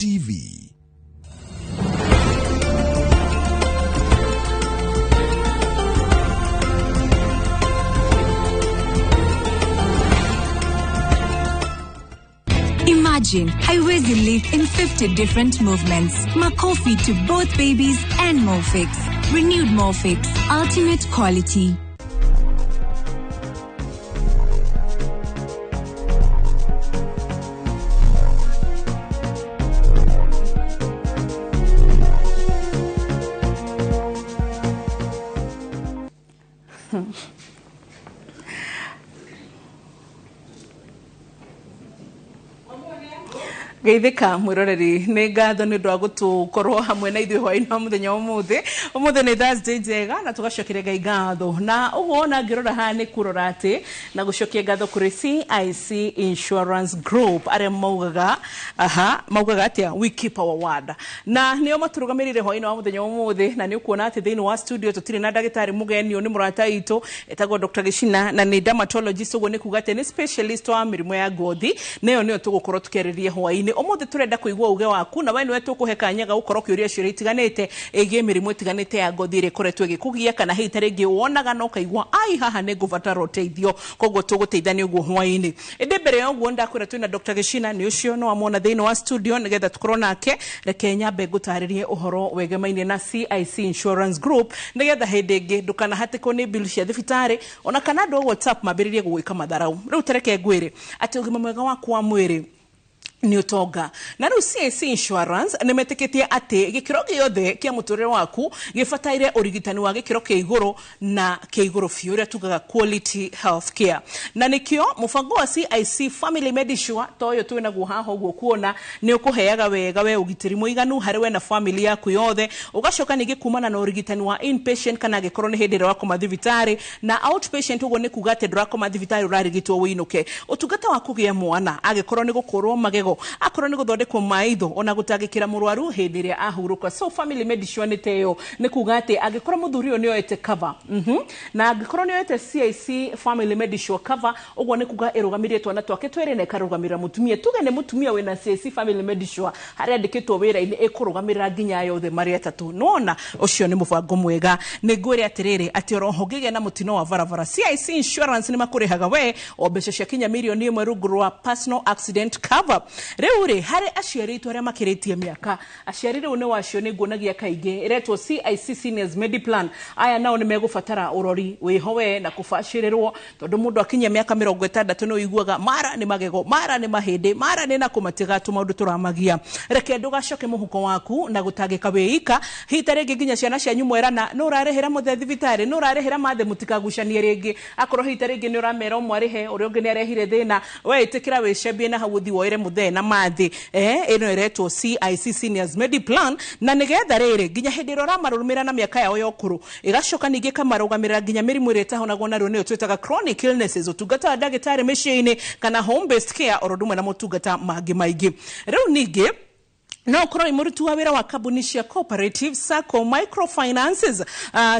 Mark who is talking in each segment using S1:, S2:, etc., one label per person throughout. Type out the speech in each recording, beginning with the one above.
S1: TV.
S2: Imagine haiwezi live in 50 different movements. Makofi to both babies and Molfix. Renewed Molfix. Ultimate quality.
S3: Geithĩka mwĩroreri, nĩ ngatho nĩ ũndũ wa gũtũkorwo hamwe na ithuĩ hwaĩ-inĩ wa mũthenya wa ũmũthĩ. Ũmũthĩ nĩ Thursday njega na tũgacokeria Ngai ngatho, na ũguo ona ngĩrora haha nĩ kũrora atĩ na gũcokia ngatho kũrĩ CIC Insurance Group arĩa maugaga aha maugaga atĩa, "We keep our word," na nĩo matũrũgamĩrĩire hwaĩ-inĩ wa mũthenya wa ũmũthĩ. Na nĩ ũkuona atĩ thĩinĩ wa studio tũtirĩ na ndagĩtarĩ mũgeni, ũyũ nĩ mũrata witũ etagwo Dr. Gĩcina na nĩ dermatologist, ũguo nĩ kuga atĩ nĩ specialist wa mĩrimũ ya ngothi, na ĩyo nĩyo tũgũkorwo tũkĩarĩrĩria hwaĩ-inĩ ũmũthĩ. Tũrenda kũigua uge waku, na we nĩwe tũkũhe kanya ga gũkorwo ũkĩũria ciũria itiganĩte ĩgiĩ mĩrimũ ĩtiganĩte ya ngothi ĩrĩa ĩkoretwo ĩgĩkũgia, kana hihi ta rĩngĩ wonaga na ũkaigua ai haha nĩ ngũbatara ũteithio, koguo tũgũteithania ũguo hwaĩ-inĩ. Ĩndĩ mbere ya ũguo ndakwĩra twĩna Dr. Gĩcina, nĩ ũcio no amwona thĩinĩ wa studio nĩgetha tũkorwo nake. Reke nyambe ngũtarĩrie ũhoro wegemainie na CIC Insurance Group, nĩgetha hĩndĩ ĩngĩ ndũkanahatĩkwo nĩ bill cia thibitarĩ ona kana andũ a WhatsApp mambĩrĩrie gũgwĩka matharau. Rĩu tereke ngwĩre atĩ ũgima mwega waku wa mwĩrĩ nĩ ũtonga, na rĩu CIC Insurance nĩ metĩkĩtie atĩ gĩkĩro gĩothe kĩa mũtũrĩre waku gĩbataire ũrigitani wa gĩkĩro kĩa igũrũ na kĩa igũrũ biũ, ũrĩa tugaga quality health care, na nĩkĩo mũbango wa CIC Family Medisure ta ũyũ twĩ naguo haha ũguo kuona nĩ ũkũheaga wega we ũgitĩri mũiganu harĩ we na family yaku yothe. Ũgacoka ningĩ kumana na ũrigitani wa inpatient, kana angĩkorwo nĩ hĩndĩ ĩrĩa wakoma thibitarĩ, na outpatient, ũguo nĩ kuga atĩ ndũrakoma thibitarĩ, ũrarigitwo wĩinũke. Ũtungata wa kũgĩa mwana, angĩkorwo nĩ gũkũrwo magego, akorwo nĩ gũthondekwo maitho, ona gũtangĩkĩra mũrwaru hĩndĩ ĩrĩa ahurũka. So Family Medisure nĩ ta ĩyo, nĩ kuga atĩ angĩkorwo mũthuri ũyũ nĩ oete cover, na angĩkorwo nĩ oete CIC Family Medisure cover, ũguo nĩ kuga ĩrũgamĩrĩrie twana twake twĩrĩ na ĩkarũgamĩrĩra mũtumia. Tuge nĩ mũtumia wĩna CIC Family Medisure harĩa andĩkĩtwo wĩra-inĩ, ĩkũrũgamĩrĩra nginya aya othe marĩ atatũ. Nĩwona ũcio nĩ mũbango mwega. Nĩ ngwĩre atĩrĩrĩ, atĩ oroho ũngĩgĩa na mũtino wa barabara, CIC Insurance nĩ makũrĩhaga we o mbeca cia kinya 1 mirioni rungu rwa personal accident cover. Rĩu rĩ, harĩ aciari aitũ arĩa makĩrĩtie mĩaka, aciari rĩu nĩ wacio nĩ nguonagia kaingĩ ĩretwo CIC Seniors Mediplan. Aya nao nĩ megũbatara ũrori wĩho we na kũbacĩrĩrwo, tondũ mũndũ akinyia mĩaka 60 nĩ ũiguaga mara nĩ magego, mara nĩ mahĩndĩ, mara nĩ nakũ, matiga tũmaũndũ tũramagia. Reke ndũgacoke mũhuko waku na gũtangĩka wĩika. Hihi ta rĩngĩ nginya ciana cianyu mwerana nũ ũrarĩhĩra mũthee thibitarĩ, nũ ũrarĩhĩra mathe, mũtikagucanie rĩngĩ. Akorwo hihi ta rĩngĩ nĩ ũramera ũmwe arĩhe, ũrĩa ũngĩ nĩ arehire thĩna, we ĩtĩkĩra wĩcembie na hau ũthiĩ woere mũthee na mathĩ. Ĩno ĩretwo CIC Seniors Mediplan, na nĩgetha rĩrĩ nginya hĩndĩ ĩrĩa ũramarũmĩrĩra na mĩaka yao ya ũkũrũ, ĩgacoka ningĩ ĩkamarũgamĩrĩra nginya mĩrimũ ĩrĩa ĩtahonagwo narua, nĩyo twĩtaga chronic illnesses, ũtungata wa ndagĩtarĩ mĩciĩ-inĩ kana home based care, oro ũndũ ũmwe na motungata mangĩ maingĩ. Rĩu ningĩ no ũkorwo wĩ mũruti wa wĩra wa kambuni cia cooperative, sacco, microfinances,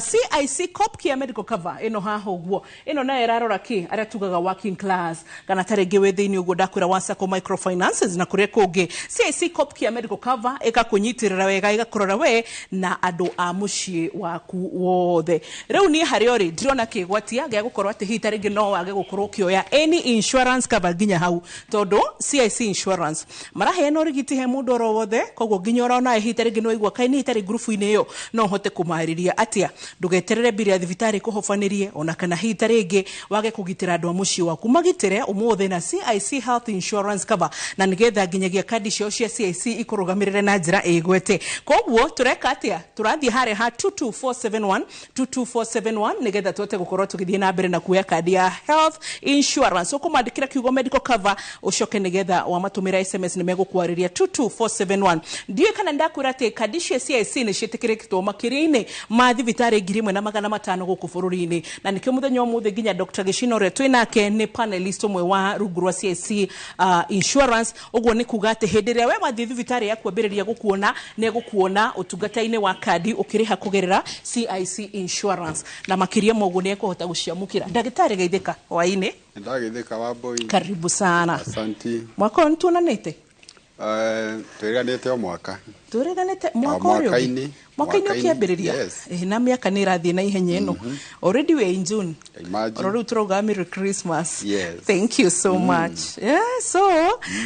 S3: CIC Copcare Medical Cover ĩno haha ũguo, ĩno nayo ĩrarora kĩ arĩa tugaga working class, kana ta rĩngĩ wĩ thĩinĩ ũguo ndakwĩra wa sacco, microfinances na kũrĩa kũngĩ. CIC Copcare Medical Cover ĩgakũnyitĩrĩra wega, ĩgakũrora we na andũ a mũciĩ waku wothe. Rĩu niĩ harĩa ũrĩ ndirona kĩgwatia gĩa gũkorwo atĩ hihi ta rĩngĩ no wage gũkorwo ũkĩoya any insurance cover nginya hau, tondũ CIC Insurance maraheana ũrigiti he mũndũ oro wothe. Koguo nginya oro nawe hihi ta rĩngĩ nĩ waigua kaĩ niĩ itarĩ ngurubu-inĩ ĩyo, no ũhote kũmarĩria atĩa. Ndũgeterere mbiri ya thibitarĩ kũhobanĩrie, ona kana hihi ta rĩngĩ wage kũgitĩra andũ a mũciĩ waku. Magitĩre ũmũthĩ na CIC Health Insurance Cover, na nĩgetha nginyagia kandi ciao cia CIC ikũrũgamĩrĩre na njĩra ĩgwete. Koguo tũreka atĩa? Tũrathiĩ harĩa ha 22471, 22471, nĩgetha tũhote gũkorwo tũgĩthiĩ na mbere na kuoya kandi ya health insurance. Ũkũmandĩkĩra kiugo "medical cover", ũcoke nĩgetha wamatũmĩra SMS nĩ megũkwarĩria 22471. Ndiũĩ kana ndakwĩra atĩ kandi cia CIC nĩ ciĩtĩkĩrĩtwo makĩria-inĩ ma thibitarĩ 1500 gũkũ bũrũri-inĩ, na nĩkĩo mũthenya ũmũthĩ nginya Dr. Gĩcina ũrĩa twĩ nake nĩ panelist ũmwe wa rungu rwa CIC Insurance. Ũguo nĩ kuga atĩ hĩndĩ ĩrĩa we wathiĩ thibitarĩ ya kwambĩrĩria gũkuona, nĩ egũkuona ũtungata-inĩ wa kandi ũkĩrĩha kũgerera CIC Insurance, na makĩria ma ũguo nĩ ekũhota gũciamũkĩra. Ndagĩtarĩ, geithĩka hwaĩ-inĩ.
S4: Ndagithika, Wambui.
S3: Karibu sana.
S4: Asanti.
S3: Mwaka ũyũ nĩtuonanĩte.
S1: Twĩranĩte o mwaka.
S3: Twĩrĩganĩte mwaka ũrĩa ũngĩ.
S1: Mwaka-inĩ.
S3: Mwaka-inĩ
S1: Mwaka-inĩ,
S3: ũkĩambĩrĩria.
S1: Yes.
S3: Na mĩaka nĩ ĩrathiĩ na ihenya ĩno. Already we are in June.
S1: Imagine.
S3: Oro rĩu tũrauga Merry Christmas.
S1: Yes.
S3: Thank you so much. Yeah, so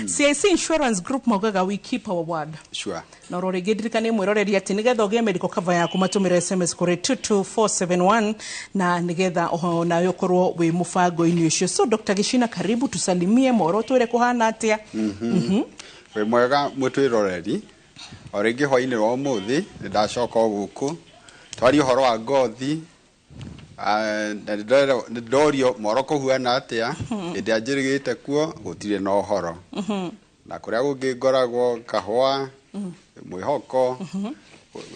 S3: CIC Insurance Group maugaga we keep our word.
S1: Sure.
S3: Na oro rĩngĩ ndirikanie mwĩroreri atĩ nĩgetha ũgĩe medical cover yaku matũmĩre SMS kũrĩ 22471 na nĩgetha oho nawe ũkorwo wĩ mũbango-inĩ ũcio. So Dr. Gicina, karibu tusalimie moro twĩre kũhana atĩa.
S1: Wĩ mwega mũtwĩroreri. O rĩngĩ hwainĩ wa ũmũthĩ nĩ ndacoka o gũkũ twarie ũhoro wa ngothi. Na nĩ ndorio moro kũhuana atĩa hĩndĩ ĩrĩa njĩrĩgĩte kuo gũtirĩ na ũhoro na kũrĩa kũngĩ ngoragwo kahũa mwĩhoko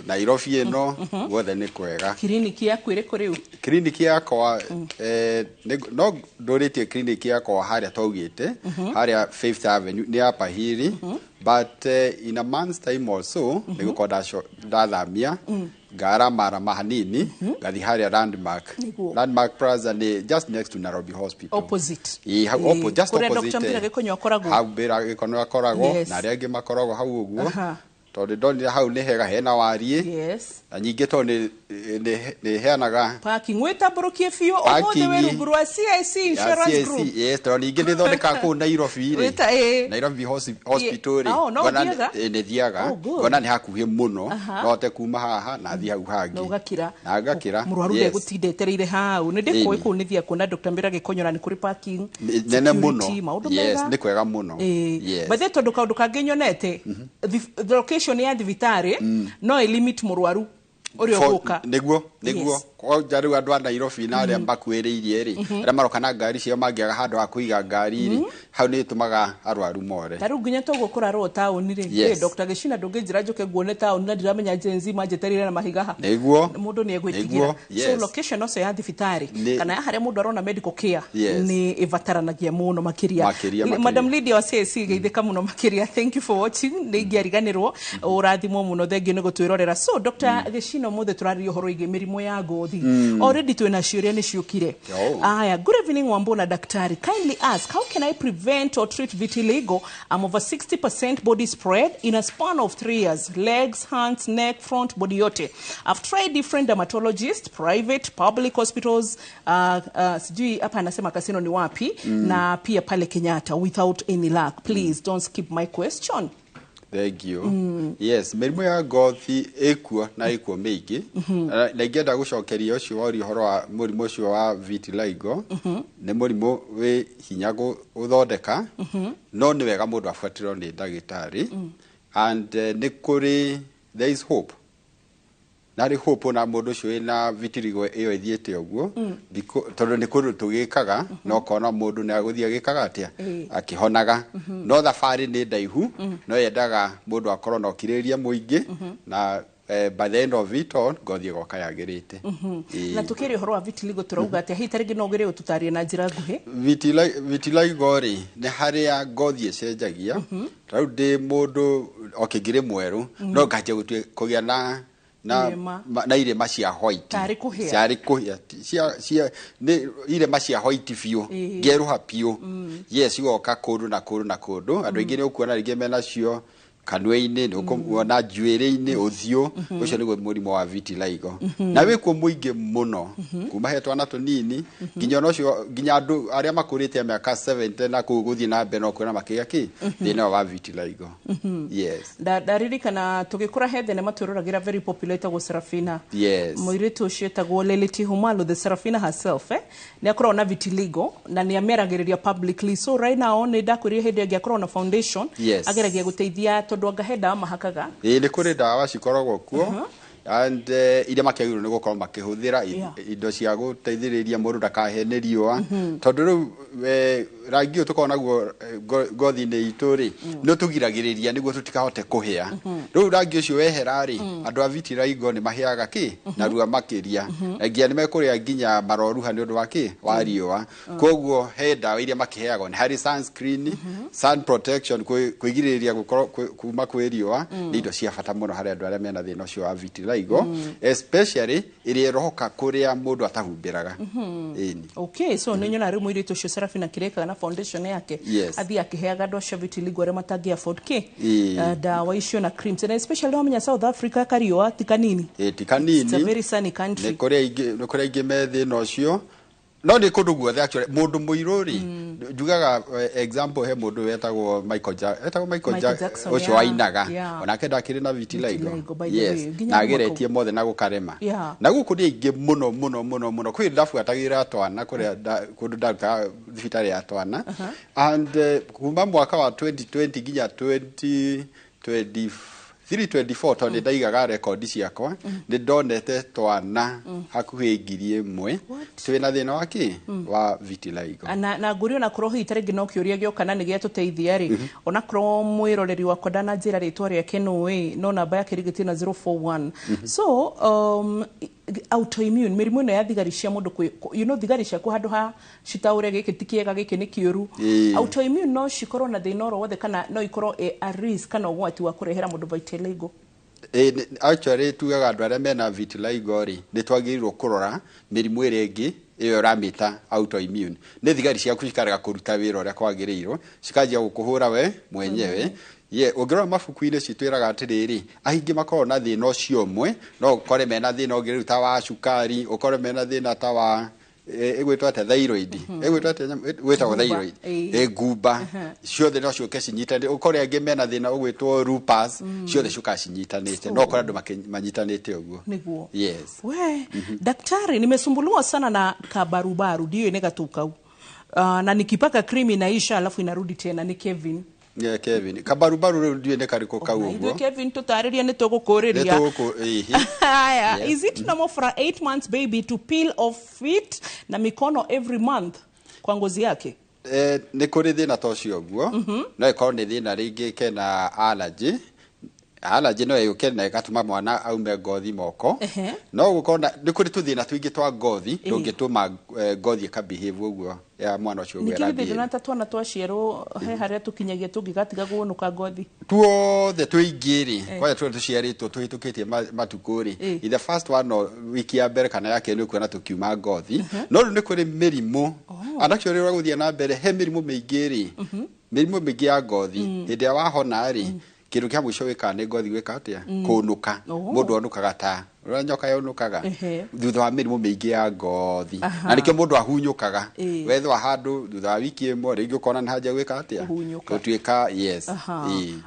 S1: Nairobi ĩno guothe nĩ kwega.
S3: Kiriniki yaku ĩrĩkũ rĩu?
S1: Kiriniki yakwa no ndũrĩtie kiriniki yakwa harĩa twaugĩte harĩa Fifth Avenue nĩ Upper Hill, but in a month's time or so nĩ gũkorwo ndathamia ngaramarama hanini ngathi harĩa Landmark. Landmark Plaza nĩ just next to Nairobi Hospital.
S3: Opposite.
S1: Ĩĩ, hau just
S3: Kũrĩa
S1: opposite.
S3: Dr. Mbira Gĩkonyo akoragwo.
S1: Hau Mbira Gĩkonyo akoragwo na arĩa angĩ makoragwo hau ũguo tondũ ndonire hau nĩ hega hena wariĩ. Na nyingĩ tondũ nĩ heanaga
S3: parking wĩtambũrũkie biũ ũmũthĩ wĩ rungu rwa CIC Insurance Group.
S1: Yes, tondũ ningĩ nĩ thondekaga kũu Nairobi rĩ. Nairobi Hospital rĩ.
S3: Oh, no ũthiaga?
S1: Nĩ thiaga.
S3: Oh, good.
S1: Ngona nĩ hakuhĩ mũno. No hote kuma haha na thiĩ hau hangĩ.
S3: Na ũgakira.
S1: Na ngakira.
S3: Mũrwaru ndegũtinda etereire hau. Nĩ ndĩkũĩ kũu nĩ thiaga kuona Dr. Mbira Gĩkonyo na nĩ kũrĩ parking.
S1: Nene mũno.
S3: Security, maũndũ
S1: Yes,
S3: mega.
S1: nĩ kwega mũno. Yes.
S3: By the way, tondũ kaũndũ kangĩ nyonete, the location ya thibitarĩ no ĩlimit mũrwaru ũrĩa ũgũka.
S1: Nĩguo nĩguo kwanja rĩu andũ a Nairobi na arĩa makuĩrĩirie rĩ arĩa maroka na ngari ciao mangĩaga handũ ha kũiga ngari rĩ hau nĩ ĩtũmaga arwaru more.
S3: Ta rĩu nginya toguo kũrarwo taũni rĩ. Dr. Gicina ndũngĩnjĩra njũke nguone taũni na ndiramenya Gen Z manjetereire na mahiga ha.
S1: Nĩguo.
S3: Mũndũ nĩ egwĩtigĩra. So location ũcio ya thibitarĩ kana ya harĩa mũndũ arona medical care nĩ ĩbataranagia mũno makĩria. Madam Lydia wa CIC geithĩka mũno makĩria. Thank you for watching. Nĩ ingĩariganĩrwo ũrathimwo mũno thengiũ nĩ gũtwĩrorera. So Dr. Gicina ũmũthĩ tũrarĩria ũhoro wĩgiĩ mĩrimũ ya ngothi. Already twĩna ciũria nĩ ciũkire. Aya, good evening Wambo na daktari. Kindly ask, how can I prevent or treat vitiligo? I'm over 60% body spread in a span of 3 years. Legs, hands, neck, front, body yote. I've tried different dermatologists, private, public hospitals, sijui hapa anasema kasino ni wapi, na pia pale Kenyatta without any luck. Please don't skip my question.
S1: Thank you. Yes, mĩrimũ ya ngothi ĩkuo na ĩkuo mĩingĩ. Na ingĩenda gũcokeria ũcio woria ũhoro wa mũrimũ ũcio wa vitiligo, nĩ mũrimũ wĩ hinya gũthondeka, no nĩ wega mũndũ abuatĩrwo nĩ ndagĩtarĩ. And nĩ kũrĩ, there is hope. Na rĩ hope na mũndũ ũcio wĩna vitiligo ĩyo ĩthiĩte ũguo, tondũ nĩ kũndũ tũgĩkaga, na ũkona mũndũ nĩ agũthiĩ agĩkaga atĩa, akĩhonaga. No thabarĩ nĩ ndaihu, no yendaga mũndũ akorwo na ũkirĩrĩria mũingĩ, na by the end of it all, ngothi ĩgoka yagĩrĩte.
S3: Na tũkĩaria ũhoro wa vitiligo tũrauga atĩa? Hihi ta rĩngĩ no ũgerie gũtũtarĩria na njĩra nguhĩ?
S1: Vitiligo rĩ, nĩ harĩa ngothi ĩcenjagia. Ta rĩu ndĩ mũndũ, okay, ngĩrĩ mwerũ, no nganjia kũgĩa na na irema cia white.
S3: Tarĩ kũhĩa.
S1: Ciarĩ kũhĩa. Cia nĩ irema cia white biũ. Ngerũha biũ. Yes, igoka kũndũ na kũndũ na kũndũ. Andũ aingĩ nĩ ũkuona rĩngĩ menacio kanua-inĩ, nĩ ũkuona njuĩrĩ-inĩ, ũthiũ. Ũcio nĩguo mũrimũ wa vitiligo. Na wĩkuo mũingĩ mũno. Kuma he twana tũnini, nginya ona ũcio, nginya andũ arĩa makũrĩte mĩaka 70 na kũu gũthiĩ na mbere no kuona makĩgĩa kĩ? Thĩna wa vitiligo. Yes.
S3: Ndaririkana tũgĩkũra he thenema twĩroragĩra very popular ĩtagwo Serafina.
S1: Yes.
S3: Mũirĩtu ũcio etagwo Leleti Humalo, the Serafina herself, nĩ akoragwo na vitiligo na nĩ amĩaragĩrĩria publicly. So right now nĩ ndakwĩrire hĩndĩ ĩngĩ akoragwo na foundation. Ageragia gũteithia tondũ anga he ndawa mahakaga.
S1: Ĩĩ, nĩ kũrĩ ndawa cikoragwo kuo. And iria makĩagĩrĩirwo nĩ gũkorwo makĩhũthĩra indo cia gũteithĩrĩria mũndũ ndakahe nĩ riũa. Tondũ rĩu rangi ũyũ tũkoragwo naguo ngothi-inĩ itũ rĩ, nĩ ũtũgiragĩrĩria nĩguo tũtikahote kũhĩa. Rĩu rangi ũcio wehera rĩ, andũ a vitiligo nĩ mahĩaga kĩ? Narua makĩria. Na nginya nĩ mekũrĩa nginya maroruha nĩ ũndũ wa kĩ? Wa riũa. Koguo he ndawa iria makĩheagwo, nĩ harĩ sunscreen, sun protection, kwĩgirĩrĩria gũkorwo kuma kwĩ riũa, nĩ indo cia bata mũno harĩ andũ arĩa mena thĩna ũcio wa vitiligo. vitiligo, especially ĩrĩa ĩrohoka kũrĩa mũndũ atahumbĩraga. Ĩni.
S3: Okay, so nĩ nyona rĩu mũirĩtu ũcio Serafina Kireka na foundation yake athiĩ akĩheaga andũ acio vitiligo arĩa matangĩ afford kĩ ndawa icio na creams, and especially wamenya South Africa kariũa ti kanini.
S1: Ĩ, ti kanini.
S3: It's a very sunny country.
S1: Nĩ kũrĩ aingĩ, nĩ kũrĩ aingĩ me thĩna ũcio, no nĩ kũndũ guothe actually. Mũndũ mũirũ rĩ, njugaga example, he mũndũ wetagwo Michael etagwo Michael,
S3: Michael Jackson,
S1: ũcio wainaga, onake ndakĩrĩ na vitiligo.
S3: Vitiligo, by the way. Nginya
S1: Na ageretie mothe na gũkarema. Na gũkũ nĩ aingĩ mũno mũno mũno mũno. Kwĩ ndabuatagĩra twana kũrĩa kũndũ ndarutaga thibitarĩ ya twana, and kuma mwaka wa 2020 nginya 2023 24, tondũ nĩ ndaigaga rekondi ciakwa, nĩ ndonete twana hakuhĩ 1000 twĩna thĩna wa kĩ wa vitiligo.
S3: Na ngũrio onakorwo hihi tarĩngĩ no kĩũria gĩoka na nĩ gĩatũteithia rĩ, onakorwo mwĩroreri wakwa ndananjĩra rĩtwa rĩake nũĩ, no namba yake rĩgĩtie na 041. So autoimmune, mĩrimũ ĩno ya thigari cia mũndũ thigari ciaku handũ ha citaũre gĩkĩ ti kĩega, gĩkĩ nĩ kĩũru. Autoimmune no cikorwo na thĩna oro wothe, kana no ikorwo ĩ a risk kana ũgwati wa kũrehera mũndũ vitiligo?
S1: Ĩ, actually tugaga andũ arĩa mena vitiligo rĩ, nĩ twagĩrĩirwo kũrora mĩrimũ ĩrĩa ĩngĩ ĩyo ũramĩta autoimmune. Nĩ thigari ciaku cikarega kũruta wĩra ũrĩa kwagĩrĩirwo, cikanjia gũkũhũra we mwenyewe. Ye, ũngĩrora mabuku-inĩ citwĩraga atĩrĩrĩ, aingĩ makoragwo na thĩna ũcio ũmwe, no ũkore mena thĩna ũngĩ rĩu ta wa cukari, ũkore mena thĩna ta wa ĩgwĩtwo atĩa, thyroid, ĩgwĩtwo atĩa ĩgwĩtagwo
S3: Ngumba.
S1: Thyroid. Ĩ, ngumba ciothe no ciũke cinyitanĩte, ũkore angĩ mena thĩna ũgwĩtwo lupus, ciothe ciũkaga cinyitanĩte, no ũkore andũ manyitanĩte ũguo.
S3: Nĩguo.
S1: Yes.
S3: We daktari, nimesumbuliwa sana na kabarubaru, ndiyo nĩ gatukau, na nikipaka cream inaisha alafu inarudi tena. Ni Kevin.
S1: Yeah, Kevin, kabarubaru rĩu ndiũĩ nĩ karĩkũ kau
S3: Na
S1: ũguo.
S3: ithuĩ Kevin tũtarĩrie nĩ tũgũkũrĩria.
S1: Nĩ tũgũkũ ĩhi.
S3: Haya, is it normal for a 8 months baby to peel off feet na mikono every month kwa ngozi yake?
S1: Nĩ kũrĩ thĩna ta ũcio ũguo, no ĩkorwo nĩ thĩna rĩngĩ kena allergy. Allergy no yũke na ĩgatũma mwana aume ngothi moko. No gũkorwo na nĩ kũrĩ tũthĩna tũingĩ twa ngothi tũngĩtũma ngothi ĩkabehave ũguo ya mwana ũcio ũguo
S3: Nĩkĩ githĩ
S1: ĩrabehave.
S3: ndona ta twana twaciarwo he harĩa tũkinyagia tũngĩgatiga gũũnũka ngothi?
S1: Tuothe tũingĩ rĩ, kwanja tũrĩa tũciarĩtwo tũhĩtũkĩtie matukũ rĩ, in the first one no wiki ya mbere kana ya kerĩ nĩ ũkuona tũkiuma ngothi. No rĩu nĩ kũrĩ mĩrimũ, and actually ũrĩa gũthiĩ na mbere, he mĩrimũ mĩingĩ rĩ, mĩrimũ mĩingĩ ya ngothi, hĩndĩ ĩrĩa wahona rĩ, kĩndũ kĩa mũico wĩkaga nĩ ngothi gwĩka atĩa? Kũnũka. Mũndũ onũkaga ta ũrĩa nyoka yonũkaga thutha wa mĩrimũ mĩingĩ ya ngothi. Na nĩkĩo mũndũ ahunyũkaga. Wethwa handũ, thutha wa wiki ĩmwe rĩngĩ ũkona nĩ hanjia gwĩka atĩa?
S3: Kũhunyũka.
S1: Gũtuĩka, yes.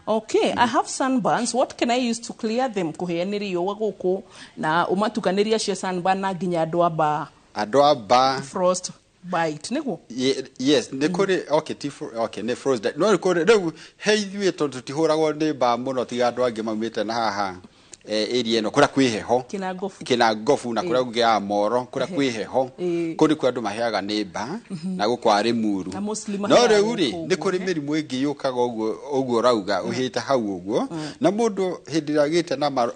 S3: Okay, I have sunburns. What can I use to clear them? Kũhĩa nĩ riũa gũkũ na ũmatukanĩria cio sunburn na nginya andũ amba
S1: Andũ amba
S3: frost bite nĩguo?
S1: Yes, nĩ kũrĩ, okay, ti okay, nĩ frost, no nĩ kũrĩ rĩu he ithuĩ tondũ tũtihũragwo nĩ mbaa mũno tiga andũ angĩ maumĩte na haha area ĩno kũrĩa kwĩ heho.
S3: Kĩnangobu.
S1: Kĩnangobu na kũrĩa kũngĩ ya Moro kũrĩa kwĩ heho. Kũu nĩkuo andũ maheaga nĩ mbaa na gũkũ a Rĩmuru.
S3: Na mostly
S1: No
S3: maheaga
S1: rĩu rĩ,
S3: gũkũ
S1: nĩ
S3: ũguo,
S1: kũrĩ mĩrimũ ĩngĩ yũkaga ũguo ũguo ũrauga ũhĩte hau ũguo, na mũndũ hĩndĩ ĩrĩa agĩte na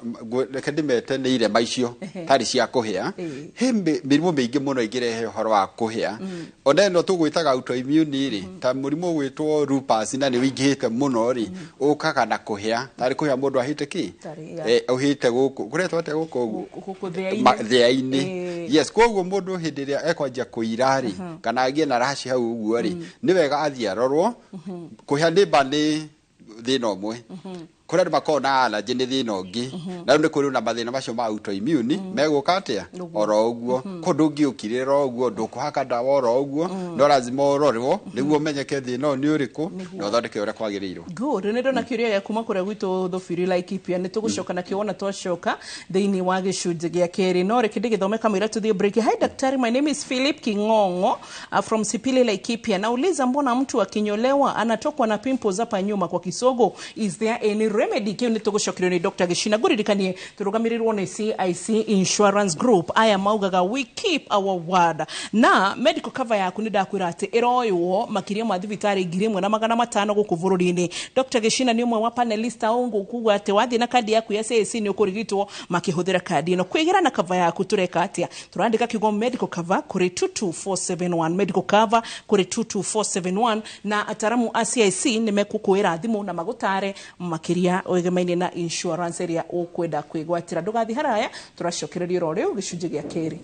S1: reke ndĩmete nĩ irema icio tarĩ cia kũhĩa. He mĩrimũ mĩingĩ mũno ĩngĩrehe ũhoro wa kũhĩa, ona ĩno tũgwĩtaga autoimmune rĩ, ta mũrimũ ũgwĩtwo lupus, na nĩ wĩingĩhĩte mũno rĩ, ũkaga na kũhĩa tarĩ kũhĩa mũndũ ahĩte kĩ.
S3: Tarĩ, ya.
S1: Ũhĩte gũkũ kũretwo atĩa gũkũ ũguo?
S3: Gũkũ thĩa-inĩ.
S1: Thĩa-inĩ. Yes, koguo mũndũ hĩndĩ ĩrĩa ekwanjia kũira rĩ, kana agĩe na rashi hau ũguo rĩ, nĩ wega athiĩ arorwo. Kũhĩa nĩ mba nĩ thĩna ũmwe, kũrĩa andũ makoragwo na allergy nĩ thĩna ũngĩ, na rĩu nĩ kũrĩ na mathĩna macio ma autoimmune megũka atĩa oro ũguo. Kũ ndũngĩũkirĩra ũguo, ndũkũhaka ndawa oro ũguo, no lazima ũrorwo nĩguo ũmenyeke thĩna ũyũ nĩ ũrĩkũ na ũthondeke ũrĩa kwagĩrĩirwo.
S3: Good. Nĩ ndona kĩũria gĩa kuma kũrĩa gwitũ Thũbiri Laikipia, nĩ tũgũcoka nakĩo wona twacoka thĩinĩ wa gĩcunjĩ gĩa kerĩ, no reke ndĩgĩthome kamũira tũthiĩ break. Hi daktari, my name is Philip King'ong'o from Sipili Laikipia. Nauliza, mbona mtu akinyolewa anatokwa na pimples hapa nyuma kwa kisogo? Is there any remedy? Kĩu nĩ tũgũcokerio nĩ Dr. Gĩcina. Ngũririkanie tũrũgamĩrĩrwo nĩ CIC Insurance Group, aya maugaga we keep our word, na medical cover yaku nĩ ndakwĩra atĩ ĩroywo makĩria ma thibitarĩ 1500 gũkũ bũrũri-inĩ. Dr. Gĩcina nĩ ũmwe wa panelist au ngũkuga atĩ wathiĩ na kandi yaku ya CIC nĩ ũkũrigitwo makĩhũthĩra kandi ĩno. Kwĩgĩra na cover yaku tũreka atĩa? Tũrandĩka kiugo medical cover kũrĩ 22471, medical cover kũrĩ 22471, na ataramu a CIC nĩ mekũkwĩra thimũ na magũtare makĩria. Makiria wĩgemaine na insurance ĩrĩa ũkwenda kwĩgwatĩra. Ndũgathiĩ haraya, tũracokereria oro rĩu gĩcunjĩ gĩa kerĩ.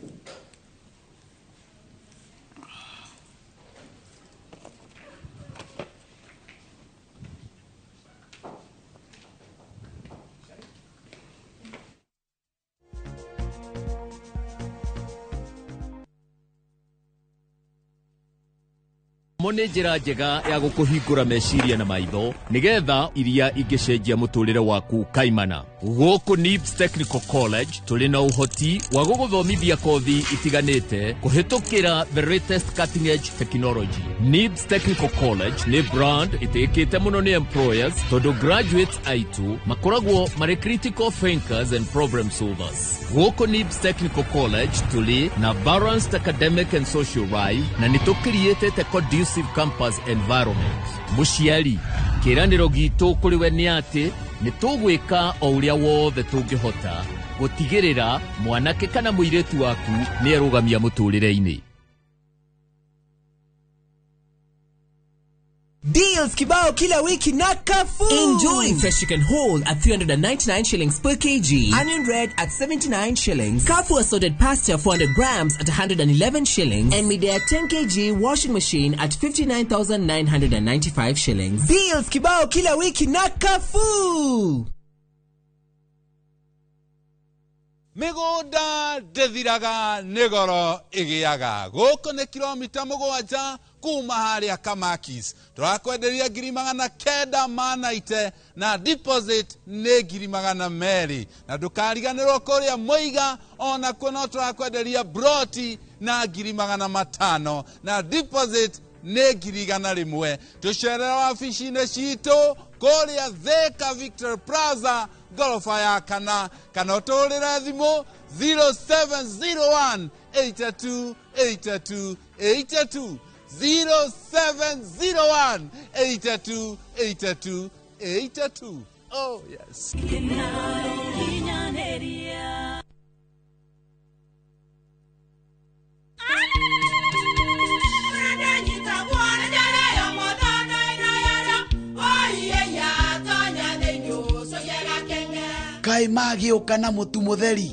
S4: Mo nĩ njĩra njega ya gũkũhingũra meciria na maitho nĩgetha iria ingĩcenjia mũtũrĩre waku kaimana. Gũkũ NIBS Technical College tũrĩ na ũhoti wa gũgũthomithia kothi itiganĩte kũhĩtũkĩra the latest cutting edge technology. NIBS Technical College nĩ brand ĩtĩkĩte mũno nĩ employers tondũ graduates aitũ makoragwo marĩ critical thinkers and problem solvers. Gũkũ NIBS Technical College tũrĩ na balanced academic and social life na nĩ tũkiriĩtĩte conducive campus environment. Mũciari, kĩĩranĩro gitũ kũrĩ we nĩ atĩ nĩ tũgwĩka o ũrĩa wothe tũngĩhota gũtigĩrĩra mwanake kana mũirĩtu waku nĩ erũgamia mũtũrĩre-inĩ.
S5: Deals kibao kila wiki na Carrefour.
S6: Enjoy fresh chicken whole at 399 shillings per kg,
S5: onion red at 79 shillings,
S6: Carrefour assorted pasta 400 grams at 111 shillings, and Midea 10 kg washing machine at 59,995 shillings.
S5: Deals kibao kila wiki na Carrefour.
S7: Mĩgũnda ndĩthiraga nĩ goro ĩgĩaga. Gũkũ nĩ kilomita 7 kuma harĩa Kamakis. Tũrakwenderia 990 na deposit nĩ 200,000. Na ndũkariganĩrwo kũrĩa Mũiga onakuo no tũrakwenderia broti na 500,000 na deposit nĩ 100,000. Tũcerera wabici-inĩ citũ kũrĩa Thika Victor Plaza gorofa ya kana, kana ũtũhũrĩre thimũ 0701 82 82 82, 0701 82 82 82. Oh yes.
S8: Kai magĩũka na mũtu mũtheri.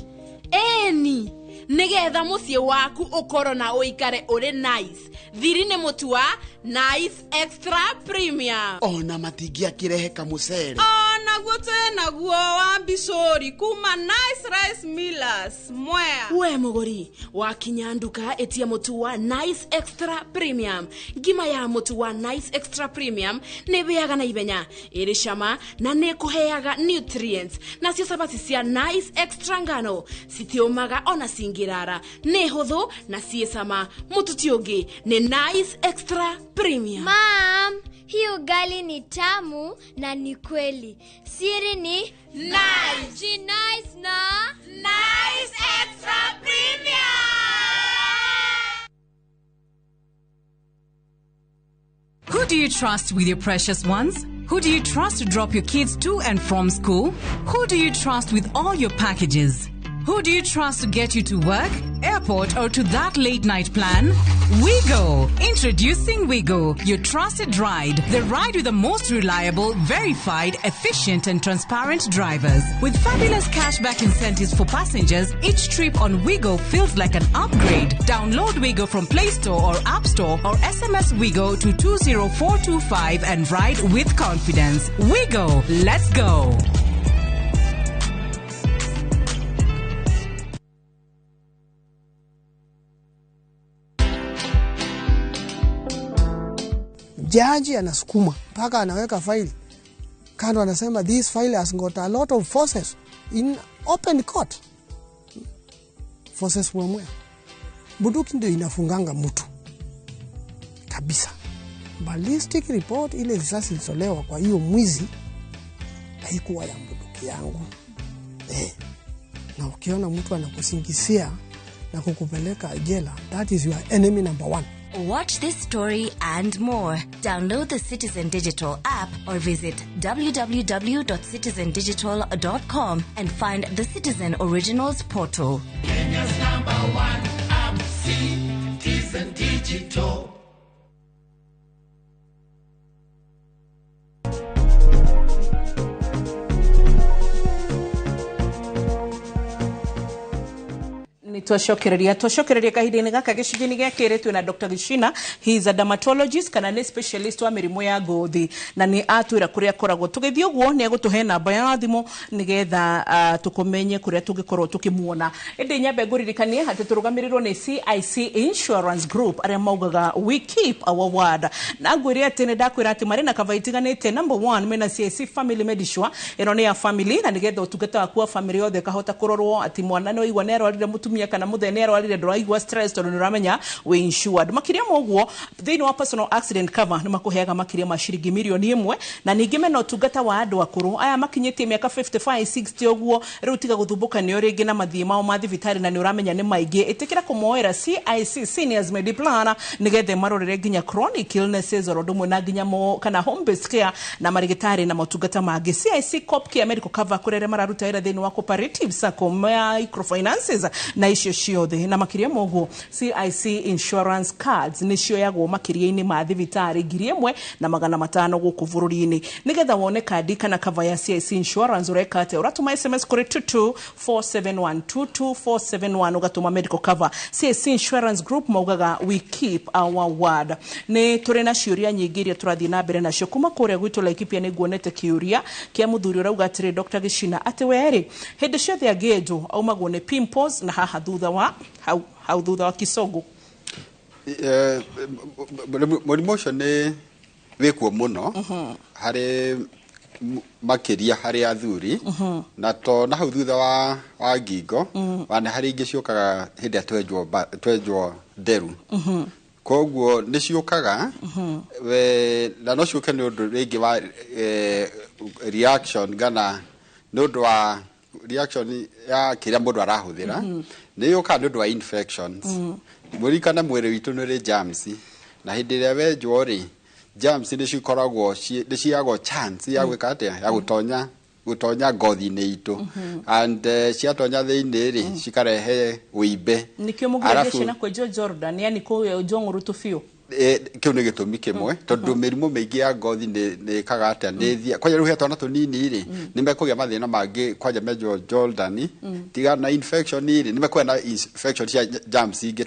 S9: Eni, nĩgetha mũciĩ waku ũkorwo na ũikare ũrĩ nice. Thiri nĩ mũtu wa Nice Extra Premium.
S8: Ona matingĩakĩrehe kamũcere.
S10: Onaguo twĩ naguo wa mbicũri kuma Nice Rice Millers Mwea.
S9: We mũgũri, wakinya nduka ĩtia mũtu wa Nice Extra Premium. Ngima ya mũtu wa Nice Extra Premium nĩ ĩhĩaga na ihenya, ĩrĩ cama na nĩ ĩkũheaga nutrients. Nacio cabaci cia Nice Extra ngano citiũmaga ona cingĩrara, nĩ hũthũ na ciĩ cama. Mũtu ti ũngĩ nĩ Nice Extra Premium.
S11: Mom, hii ugali ni tamu na ni kweli. Siri ni Nice. Nice na
S10: Nice Extra Premium.
S2: Who do you trust with your precious ones? Who do you trust to drop your kids to and from school? Who do you trust with all your packages? Who do you trust to get you to work, airport, or to that late night plan? Wigo! Introducing Wigo, your trusted ride. The ride with the most reliable, verified, efficient, and transparent drivers. With fabulous cashback incentives for passengers, each trip on Wigo feels like an upgrade. Download Wigo from Play Store or App Store or SMS Wigo to 20425 and ride with confidence. Wigo, let's go!
S12: Jaji anasukuma mpaka anaweka faili kando, anasema this file has got a lot of forces in open court. Forces mwemwe. Bunduki ndio inafunganga mtu kabisa. Ballistic report ile risasi ilitolewa kwa hiyo mwizi haikuwa ya bunduki yangu. Na ukiona mtu anakusingizia na kukupeleka jela, that is your enemy number one.
S13: Watch this story and more. Download the Citizen Digital app or visit www.citizendigital.com and find the Citizen Originals portal.
S14: Kenya's number one app, Citizen Digital.
S3: Nĩ twacokereria kahinda-inĩ gaka gĩcunjĩ-inĩ gĩa kerĩ twĩna Dr. Gicina. He is a dermatologist kana nĩ specialist wa mĩrimũ ya ngothi, na nĩ atwĩra kũrĩa akoragwo. Tũgĩthiĩ ũguo nĩ egũtũhe namba ya thimũ nĩgetha tũkũmenye kũrĩa tũngĩkorwo tũkĩmuona. Ĩndĩ nyambe ngũririkanie atĩ tũrũgamĩrĩrwo nĩ CIC Insurance Group, arĩa maugaga "We keep our word", na ngwĩre atĩ nĩ ndakwĩra atĩ marĩ na cover itiganĩte. Number one, mena CIC Family Medisure. Ĩno nĩ ya family, na nĩgetha ũtungata waku wa family yothe ĩkahota kũrorwo, atĩ mwana nĩ waigua nĩ arwarire, mũtumia kana mũthee nĩ arwarire, ndũraigua stress tondũ nĩ ũramenya wĩ insured. Makĩria ma ũguo, thĩinĩ wa personal accident cover nĩ makũheaga makĩria ma ciringi mirioni 1, na ningĩ mena ũtungata wa andũ akũrũ aya makinyĩtie mĩaka 55, 60 ũguo. Rĩu tiga gũthumbũka nĩo rĩngĩ na mathiĩ mao ma thibitarĩ, na nĩ ũramenya nĩ maingĩ. Ĩtĩkĩra kũmoera CIC Seniors Mediplan nĩgetha marorere nginya chronic illnesses, oro ũndũ ũmwe na nginya mo kana home based care na marĩgĩtarĩ na motungata mangĩ. CIC Cop Care Medical Cover, kũrĩa arĩa mararuta wĩra thĩinĩ wa cooperative, sacco, microfinances na icio ciothe. Na makĩria ma ũguo, CIC Insurance Cards nĩ cioyagwo makĩria-inĩ ma thibitarĩ 1500 gũkũ bũrũri-inĩ. Nĩgetha wone kandi kana cover ya CIC Insurance, ũreka atĩa? Ũratũma SMS kũrĩ 22471, 22471, ũgatũma medical cover. CIC Insurance Group maugaga "We keep our word". Nĩ tũrĩ na ciũria nyingĩ iria tũrathiĩ na mbere nacio kuma kũrĩa gwitũ Laikipia. Nĩ nguonete kĩũria kĩa mũthuri ũrauga atĩrĩ, Dr. Gicina, atĩ werĩ hĩndĩ ciothe angĩenjwo aumagwo nĩ pimples na haha thutha wa hau hau thutha wa kisogo.
S1: Mũrimũ ũcio nĩ wĩkuo mũno harĩ makĩria harĩ athuri, na to na hau thutha wa ngingo wa nĩ harĩ ingĩ ciũkaga hĩndĩ ĩrĩa twenjwo nderu. Koguo nĩ ciũkaga na no ciũke nĩ ũndũ rĩngĩ wa reaction, kana nĩ ũndũ wa reaction ya kĩrĩa mũndũ arahũthĩra. Nĩ yũkaga nĩ ũndũ wa infections. Mũririkane mwĩrĩ witũ nĩ ũrĩ germs, na hĩndĩ ĩrĩa wenjwo rĩ, germs nĩ cikoragwo nĩ ciagwo chance ya gwĩka atĩa, ya gũtonya ngothi-inĩ itũ, and ciatonya thĩinĩ rĩ, cikarehe wĩimbe.
S3: Nĩkĩo mũgiragia ciana kwenjwo Jordan, yani kwenjwo ng'ũrũtũ biũ.
S1: Kĩu nĩ gĩtũmi kĩmwe, tondũ mĩrimũ mĩingĩ ya ngothi nĩ ĩkaga atĩa, nĩ ĩthia kwanja. Rĩu he twana tũnini rĩ, nĩ mekũgĩa mathĩna mangĩ kwanja menjwo Jordan. Tiga na infection rĩ, nĩ mekũgĩa na infection cia germs ingĩ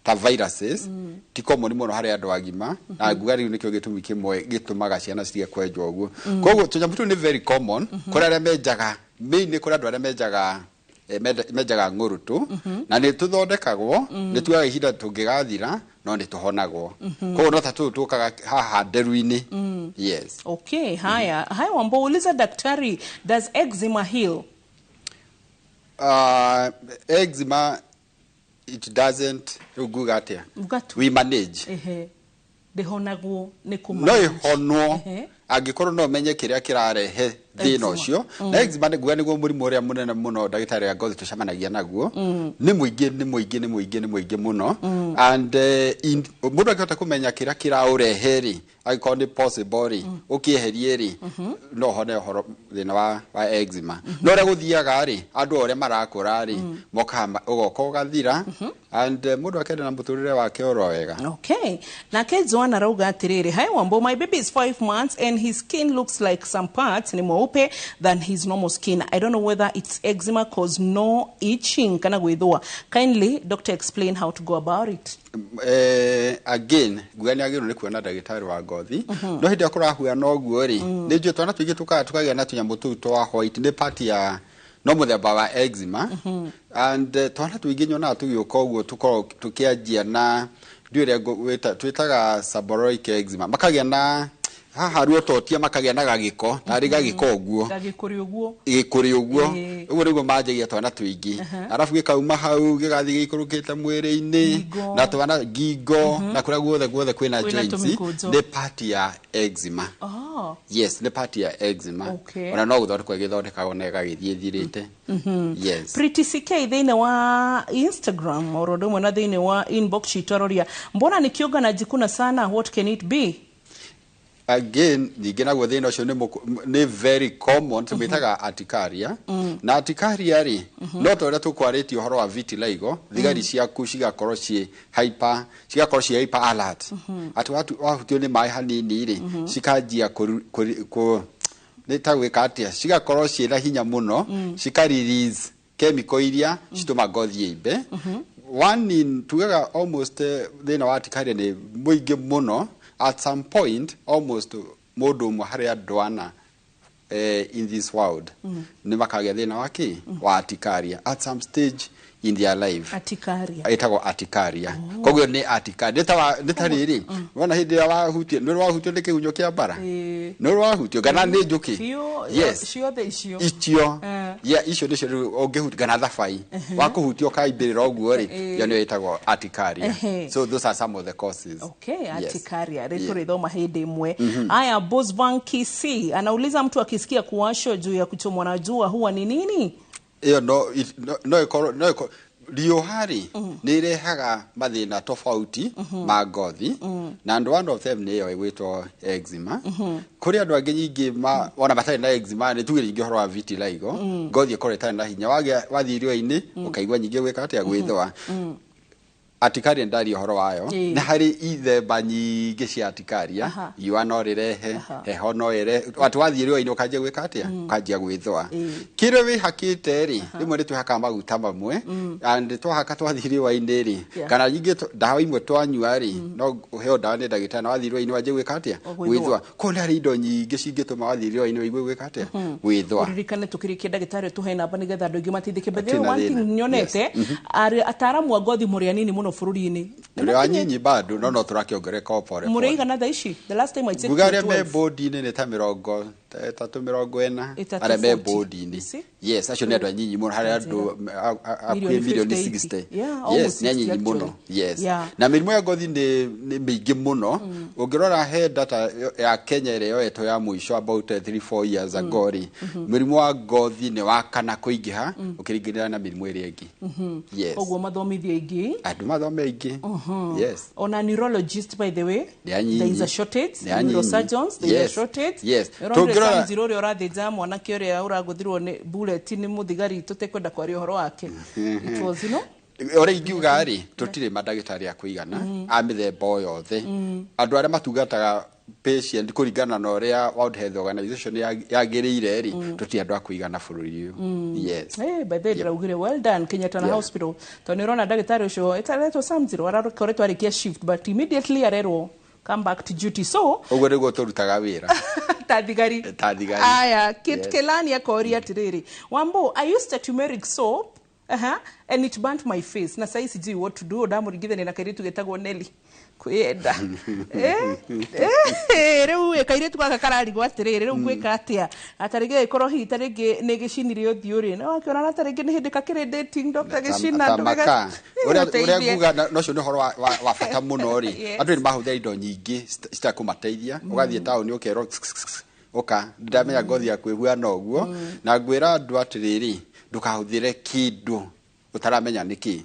S1: ta viruses, ti common mũno harĩ andũ agima, na nguga rĩu nĩkĩo gĩtũmi kĩmwe gĩtũmaga ciana citige kwenjwo ũguo. Koguo tũnyamũ tũu nĩ very common kũrĩ arĩa menjaga, mainly kũrĩ andũ arĩa menjaga menjaga ng'ũrũtũ, na nĩ tũthondekagwo, nĩ tuoyaga ihinda tũngĩgathira, no nĩ tũhonagwo. Koguo no ta tũũ tũkaga haha nderu-inĩ, yes.
S3: Okay, haya haya, Wambo, uliza daktari, does eczema heal?
S1: Eczema, it doesn't. Rĩu nguga atĩa?
S3: Uga tu.
S1: We manage.
S3: Ehe, ndĩhonagwo nĩ kũmanage.
S1: No ĩhonwo angĩkorwo no ũmenye kĩrĩa kĩrarehe thĩna
S3: Eczema.
S1: ũcio. Na eczema nĩ nguga nĩguo mũrimũ ũrĩa mũnene mũno ndagĩtarĩ a ngothi tũcemanagia naguo. Nĩ mũingĩ, nĩ mũingĩ, nĩ mũingĩ, nĩ mũingĩ mũno, and mũndũ angĩhota kũmenya kĩrĩa kĩraũrehe rĩ, angĩkorwo nĩ possible rĩ, ũkĩeherie rĩ, no ũhone ũhoro thĩna wa eczema. No ũrĩa gũthiaga rĩ, andũ o ũrĩa marakũra rĩ, mokaga ũgoka ũgathira, and mũndũ akenda na mũtũrĩre wake oro wega.
S3: Okay. Nake Joan arauga atĩrĩrĩ, "Hi Wambo, my baby is 5 months and his skin looks like some parts ni mweupe than his normal skin. I don't know whether it's eczema cause no itching kana gwĩthũa. Kindly, doctor, explain how to go about it."
S1: Again nguga nĩ agĩrĩirwo nĩ kuona ndagĩtarĩ wa ngothi. No hĩndĩ ĩrĩa kũrahuana ũguo rĩ, nĩ njũĩ twana tũingĩ tũkaga tũkagĩa na tũnyamũ tũu twa white, nĩ part ya no mũthemba wa eczema, and twana tũingĩ nyonaga tũgĩũka ũguo tũkoragwo tũkĩanjia na ndiũĩ ũrĩa twĩtaga seborrheic eczema, makagĩa na haha ruototia, makagĩa na gagĩko tarĩ gagĩko ũguo.
S3: Gagĩkũrĩ ũguo.
S1: Gĩkũrĩ ũguo. Ũguo nĩguo manjagia twana tũingĩ, arabu gĩkauma hau gĩgathiĩ gĩikũrũkĩte mwĩrĩ-inĩ.
S3: Ngingo.
S1: Na twana ngingo na kũrĩa guothe guothe kwĩna
S3: Kwĩna
S1: joints.
S3: tũmĩkũnjo.
S1: Nĩ part ya eczema. Yes, nĩ part ya eczema. Ona no gũthondekwo ĩgĩthondekagwo na ĩgagĩthiĩ ĩthirĩte, yes.
S3: Pretty CK thĩinĩ wa Instagram oro ũndũ ũmwe na thĩinĩ wa inbox citũ aroria, "Mbona nikiunga najikuna sana? What can it be?"
S1: Again, ningĩ naguo thĩna ũcio nĩ very common, tũmĩtaga urticaria. Na urticaria rĩ, no ta ũrĩa tũkwarĩtie ũhoro wa vitiligo, thigari ciaku cigakorwo ciĩ hyper, cigakorwo ciĩ hyper alert, atĩ wahutio nĩ maĩ hanini rĩ, cikanjia nĩ ta gwĩka atĩa, cigakorwo ciĩna hinya mũno, cika release Chemical iria citũma ngothi ĩimbe. One in tugaga almost thĩna wa urticaria nĩ mũingĩ mũno. At some point, almost mũndũ ũmwe harĩ andũ ana in this world nĩ makagĩa thĩna wa kĩ wa urticaria at some stage in their life.
S3: Urticaria.
S1: Ĩtagwo urticaria. Koguo nĩ urticaria nĩ ta rĩrĩ, wona hĩndĩ ĩrĩa wahutio, nĩ wahutio nĩ kĩgunyũ kĩa mbara, nĩ wahutio kana nĩ njũkĩ.
S3: Biũ.
S1: Yes.
S3: Ciothe icio.
S1: Icio. Yeah, icio nĩcio rĩu ũngĩhutia kana thabai wakũhutia ũkaimbĩrĩra ũguo rĩ, ĩyo nĩyo ĩtagwo urticaria. So those are some of the causes.
S3: Okay,
S1: Yes.
S3: urticaria rĩtũ rĩthoma hĩndĩ ĩmwe. Aya, Bosvan KC anauliza, mtu akisikia kuwashwa juu ya kuchomwa na jua huwa ni nini?
S1: Ĩyo no ĩkorwo riũa rĩ nĩ ĩrehaga mathĩna tofauti ma ngothi, na and one of them nĩ ĩyo ĩgwĩtwo eczema. Kũrĩ andũ angĩ nyingĩ ona matarĩ na eczema, nĩ tuge rĩngĩ ũhoro wa vitiligo, ngothi ĩkorwo ĩtarĩ na hinya, wagĩa wathiĩ riũa-inĩ ũkaigua nyingĩ gwĩka atĩa, gwĩthũa. Urticaria ndaria ũhoro wayo, nĩ harĩ ithemba nyingĩ cia urticaria. Riũa no rĩrehe, heho no ĩrehe, atĩ wathiĩ riũa-inĩ ũkanjia gwĩka atĩa, ũkanjia gwĩthũa. Kĩrĩa wĩhakĩte rĩ, rĩmwe nĩ twĩhakaga maguta mamwe, and twahaka twathiĩ riũa-inĩ rĩ, kana nyingĩ ndawa imwe twanyua rĩ, no ũheo ndawa nĩ ndagĩtarĩ na wathiĩ riũa-inĩ wanjie gwĩka atĩa?
S3: Gwĩthũa.
S1: Gwĩthũa. Koguo nĩ harĩ indo nyingĩ cingĩtũma wathiĩ riũa-inĩ ũigue gwĩka atĩa, gwĩthũa.
S3: Ũririkane tũkĩrĩkia, ndagĩtarĩ, tũhe namba nĩgetha andũ aingĩ mateithĩke. By the way,
S1: Hatirĩ na
S3: one thing
S1: thĩna.
S3: nyonete, ataaramu a ngothi mũrĩ anini mũno bũrũri-inĩ.
S1: Tũrĩ anyinyi bado, no tũrakĩongerereka o pole pole.
S3: Mũrĩ thaa ici? The last time I checked,
S1: Nguga arĩa
S3: we
S1: me
S3: 12.
S1: bodi-inĩ nĩ ta 30, 40.
S3: 30,
S1: Arĩa me
S3: 40.
S1: bodi-inĩ.
S3: You see?
S1: Yes, acio nĩ andũ anyinyi mũno harĩ andũ hakuhĩ
S3: Milioni
S1: milioni
S3: 50.
S1: 60.
S3: Yeah,
S1: yes,
S3: almost
S1: nĩ anyinyi
S3: 60
S1: mũno.
S3: Actually.
S1: Yes. Na mĩrimũ ya ngothi nĩ mĩingĩ mũno. Ũngĩrora he data ya Kenya ĩrĩa yoetwo ya mũico about 3 4 years ago rĩ, mũrimũ wa ngothi nĩ wa kana kũingĩha ũkĩringithania na mĩrimũ ĩrĩa ĩngĩ. Yes.
S3: Koguo mathomithio aingĩ.
S1: Andũ mathome aingĩ. Yes.
S3: Ona neurologist, by the way,
S1: Nĩ anyinyi.
S3: there is a shortage.
S1: Nĩ anyinyi.
S3: Neurosurgeons, there is a shortage. Ũronire Sam ũrĩa ũrathĩnja mwanake ũrĩa ũragũthirwo nĩ bullet nĩ mũthigari tũtekwenda kwaria ũhoro wake. It was,
S1: Ũrĩa ingiuga rĩ, tũtirĩ mandagĩtarĩ a kũigana a mĩthemba o yothe. Andũ arĩa matungataga patient kũringana na ũrĩa World Health Organization yagĩrĩire rĩ, tũtirĩ andũ a kũigana bũrũri ũyũ. Yes.
S3: Hey, by the way, ndĩraugire well done Kenyatta na Hospital, tondũ nĩ ũrona ndagĩtarĩ ũcio ĩtaretwo Sam Zero arakoretwo arĩkia shift, but immediately arerwo come back to duty, so
S1: Ũguo nĩguo tũrutaga wĩra.
S3: Ta thigari.
S1: Ta thigari.
S3: Aya, Kit Kelani akoria atiriri, "Wambo, I used a turmeric soap and it burnt my face, na sai sijui what to do." Ndamũringithania na kairitu getagwo Nelly kwĩyenda. Rĩu ĩ kairĩtu gaka kararigwo atĩrĩrĩ, rĩu ngwĩka atĩa? Atarĩngĩ ĩkorwo hihi tarĩngĩ nĩ gĩcinire ũthiũ rĩ, no akĩona na tarĩngĩ nĩ hĩndĩ kakĩrĩ dating, Dr. Gĩcina.
S1: Ta maka ũrĩa
S3: Ũteithie.
S1: nguga na ũcio nĩ ũhoro wa bata mũno rĩ. Andũ nĩ mahũthĩra indo nyingĩ citakũmateithia. Ũgathiĩ taũni ũkerwo ũka ndamenya ngothi yaku ĩhuana ũguo, na ngwĩra andũ atĩrĩrĩ, ndũkahũthĩre kĩndũ ũtaramenya nĩkĩ.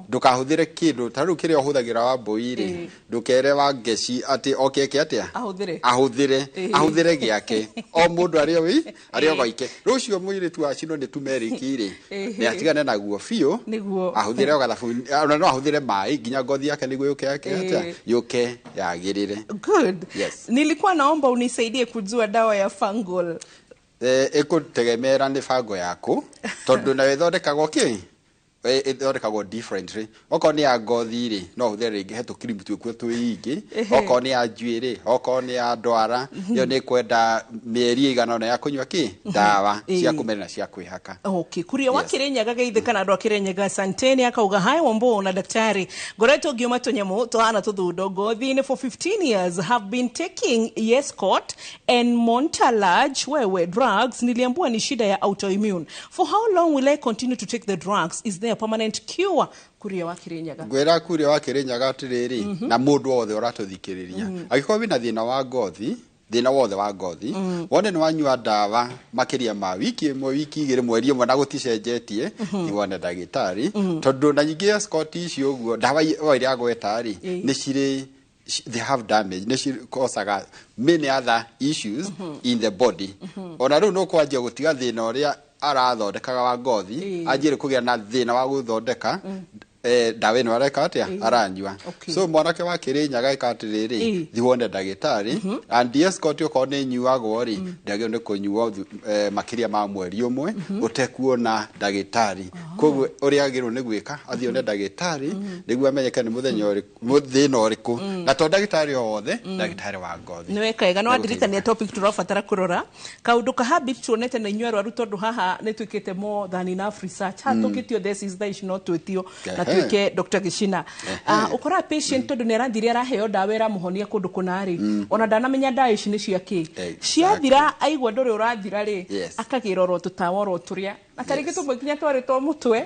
S1: Ndũkahũthĩre kĩndũ ta rĩu kĩrĩa ũhũthagĩra wa mbũi rĩ, ndũkere wa ngeci atĩ oke eke atĩa.
S3: Ahũthĩre.
S1: Ahũthĩre. Ahũthĩre gĩake, o mũndũ arĩ o arĩ o gwake. Rũcio mũirĩtu wacinwo nĩ turmeric rĩ, nĩ atigane naguo biũ.
S3: Nĩguo.
S1: Ahũthĩre o gathabuni, ona no ahũthĩre maĩ nginya ngothi yake nĩguo yũke yake atĩa, yũke yagĩrĩre.
S3: Good.
S1: Yes.
S3: "Nilikuwa naomba unisaidie kujua dawa ya fungal."
S1: Ĩkũtegemera nĩ bango yaku, tondũ nayo ĩthondekagwo kĩ ĩthondekagwo differently. Okorwo nĩ ya ngothi rĩ, no ũhũthĩre rĩngĩ he tũkirimu twĩkuo twĩingĩ. Okorwo nĩ ya njuĩrĩ, okorwo nĩ ya ndwara, ĩyo nĩ ĩkwenda mĩeri ĩigana ũna ya kũnyua kĩ ndawa cia kũmeria na cia kwĩhaka.
S3: Okay, kuria wa Kirinyaga geithe kana andũ a Kirinyaga asanteni. Akauga, "Hi Wambo na daktari, ngoretwo ngiuma tũnyamũ tũhana tũthundo ngothi-inĩ for 15 years. Have been taking Yescort and Montalage wewe drugs. Niliambiwa ni shida ya autoimmune. For how long will I continue to take the drugs? Is there a permanent cure?" Kuria wa Kirinyaga.
S1: Ngwĩra kuria wa Kĩrĩnyaga atĩrĩrĩ, na mũndũ wothe ũratũthikĩrĩria, angĩkorwo wĩna thĩna wa ngothi, thĩna wothe wa ngothi, wone nĩ wanyua ndawa makĩria ma wiki ĩmwe, wiki 2, mweri 1 na gũticenjetie, ti wone ndagĩtarĩ. Tondũ na nyingĩ escort icio ũguo ndawa o ĩrĩa agweta rĩ, nĩ cirĩ they have damage, nĩ cikosaga many other issues in the body. Ona rĩu nĩ ũkwanjia gũtiga thĩna ũrĩa arathondekaga wa ngothi, anjĩrĩ kũgĩa na thĩna wa gũthondeka. Ndawa ĩno areka atĩa aranyua. So mwanake wa Kĩrĩnyaga ĩka atĩrĩrĩ, thiĩ wone ndagĩtarĩ, and escort okorwo nĩ ĩnyuagwo rĩ, ndĩagĩrĩirwo nĩ kũnyuo makĩria ma mweri ũmwe ũtekuona ndagĩtarĩ. Koguo ũrĩa agĩrĩirwo nĩ gwĩka, athiĩ one ndagĩtarĩ nĩguo amenyeke nĩ mũthenya ũrĩkũ, thĩna ũrĩkũ, na to ndagĩtarĩ o wothe, ndagĩtarĩ wa ngothi.
S3: Nĩ weka wega, nĩ wandirikania topic tũrabatara kũrora, kaũndũ ka habit tuonete na inyuĩ arwaru, tondũ haha nĩ twĩkĩte more than enough research haha. Tũngĩtio thesis thaa ici no twĩtio na twĩke Dr. Gicina. Ũkoraga patient tondũ nĩ arathire araheo ndawa ĩramũhonia kũndũ kũna rĩ, ona ndanamenya ndawa ici nĩ cia kĩ. Ciathira aigua ndũrĩ ũrathira rĩ, akagĩra oro tũtawa oro tũrĩa na tarĩngĩ tũmwe nginya twarĩ twa mũtwe,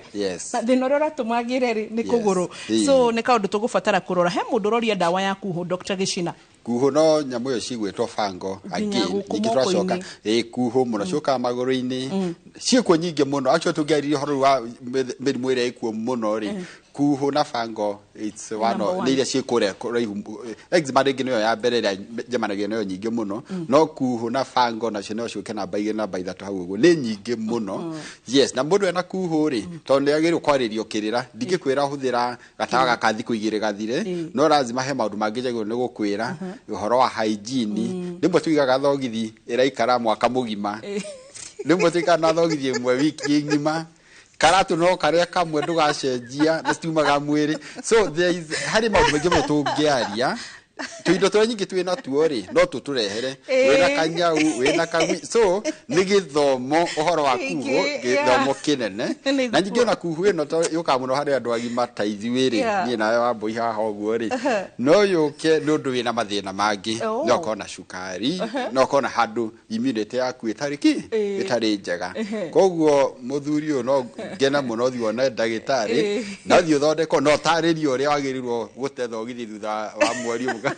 S3: na thĩna ũrĩa ũratũma agĩre rĩ nĩ kũgũrũ. So nĩ kaũndũ tũgũbatara kũrora. He mũndũ ũroria ndawa ya kuhũ, Dr. Gicina.
S1: Kuhũ no nyamũ ĩyo cigwĩtwo fango.
S3: Nginya
S1: Again,
S3: gũkũ
S1: ningĩ tũracoka
S3: moko-inĩ.
S1: Ĩ kuhũ mũno ciũkaga magũrũ-inĩ, ciĩkuo nyingĩ mũno. Actually, tũngĩarĩria ũhoro rĩu wa mĩrimũ ĩrĩa ĩkuo mũno rĩ, kuhũ na fango it's one
S3: Number
S1: of
S3: one.
S1: nĩ iria ciĩ kũrĩa kũraihu. Eczema rĩngĩ nĩyo ya mbere ĩrĩa njemanagia nayo nyingĩ mũno, no kuhũ na fango nacio no ciũke namba 2, namba 3 hau ũguo, nĩ nyingĩ mũno. Yes, na mũndũ ena kuhũ rĩ, tondũ nĩ agĩrĩirwo kwarĩrio kĩrĩra, ndingĩkwĩra hũthĩra gatawa gaka thikũ 2 gathire, no lazima he maũndũ mangĩ njagĩrĩirwo nĩ gũkwĩra ũhoro wa hygiene. Rĩmwe tuigaga thogithi ĩraikara mwaka mũgima, rĩmwe tuikara na thogithi ĩmwe wiki ng'ima, karatũ no karĩa kamwe ndũgacenjia na citiumaga mwĩrĩ. So there is harĩ maũndũ maingĩ mũno tũngĩaria. Tũindo tũrĩa nyingĩ twĩ natuo rĩ, no tũtũrehere wĩna kanyau, wĩna kagui. So nĩ gĩthomo ũhoro wa kuhũ, gĩthomo kĩnene.
S3: Nĩguo.
S1: Na ningĩ ona kuhũ ĩno to yũkaga mũno harĩ andũ agima ta ithuĩ rĩ, niĩ nawe Wambũi haha ũguo rĩ, no yũke nĩ ũndũ wĩna mathĩna mangĩ. No ũkorwo na cukari, no ũkorwo na handũ immunity yaku ĩtarĩ ki ĩtarĩ njega. Koguo mũthuri ũyũ no ngena mũno ũthiĩ wone ndagĩtarĩ, na ũthiĩ ũthondekwo na ũtarĩrio ũrĩa wagĩrĩirwo gũte thogithi thutha wa mweri ũmwe.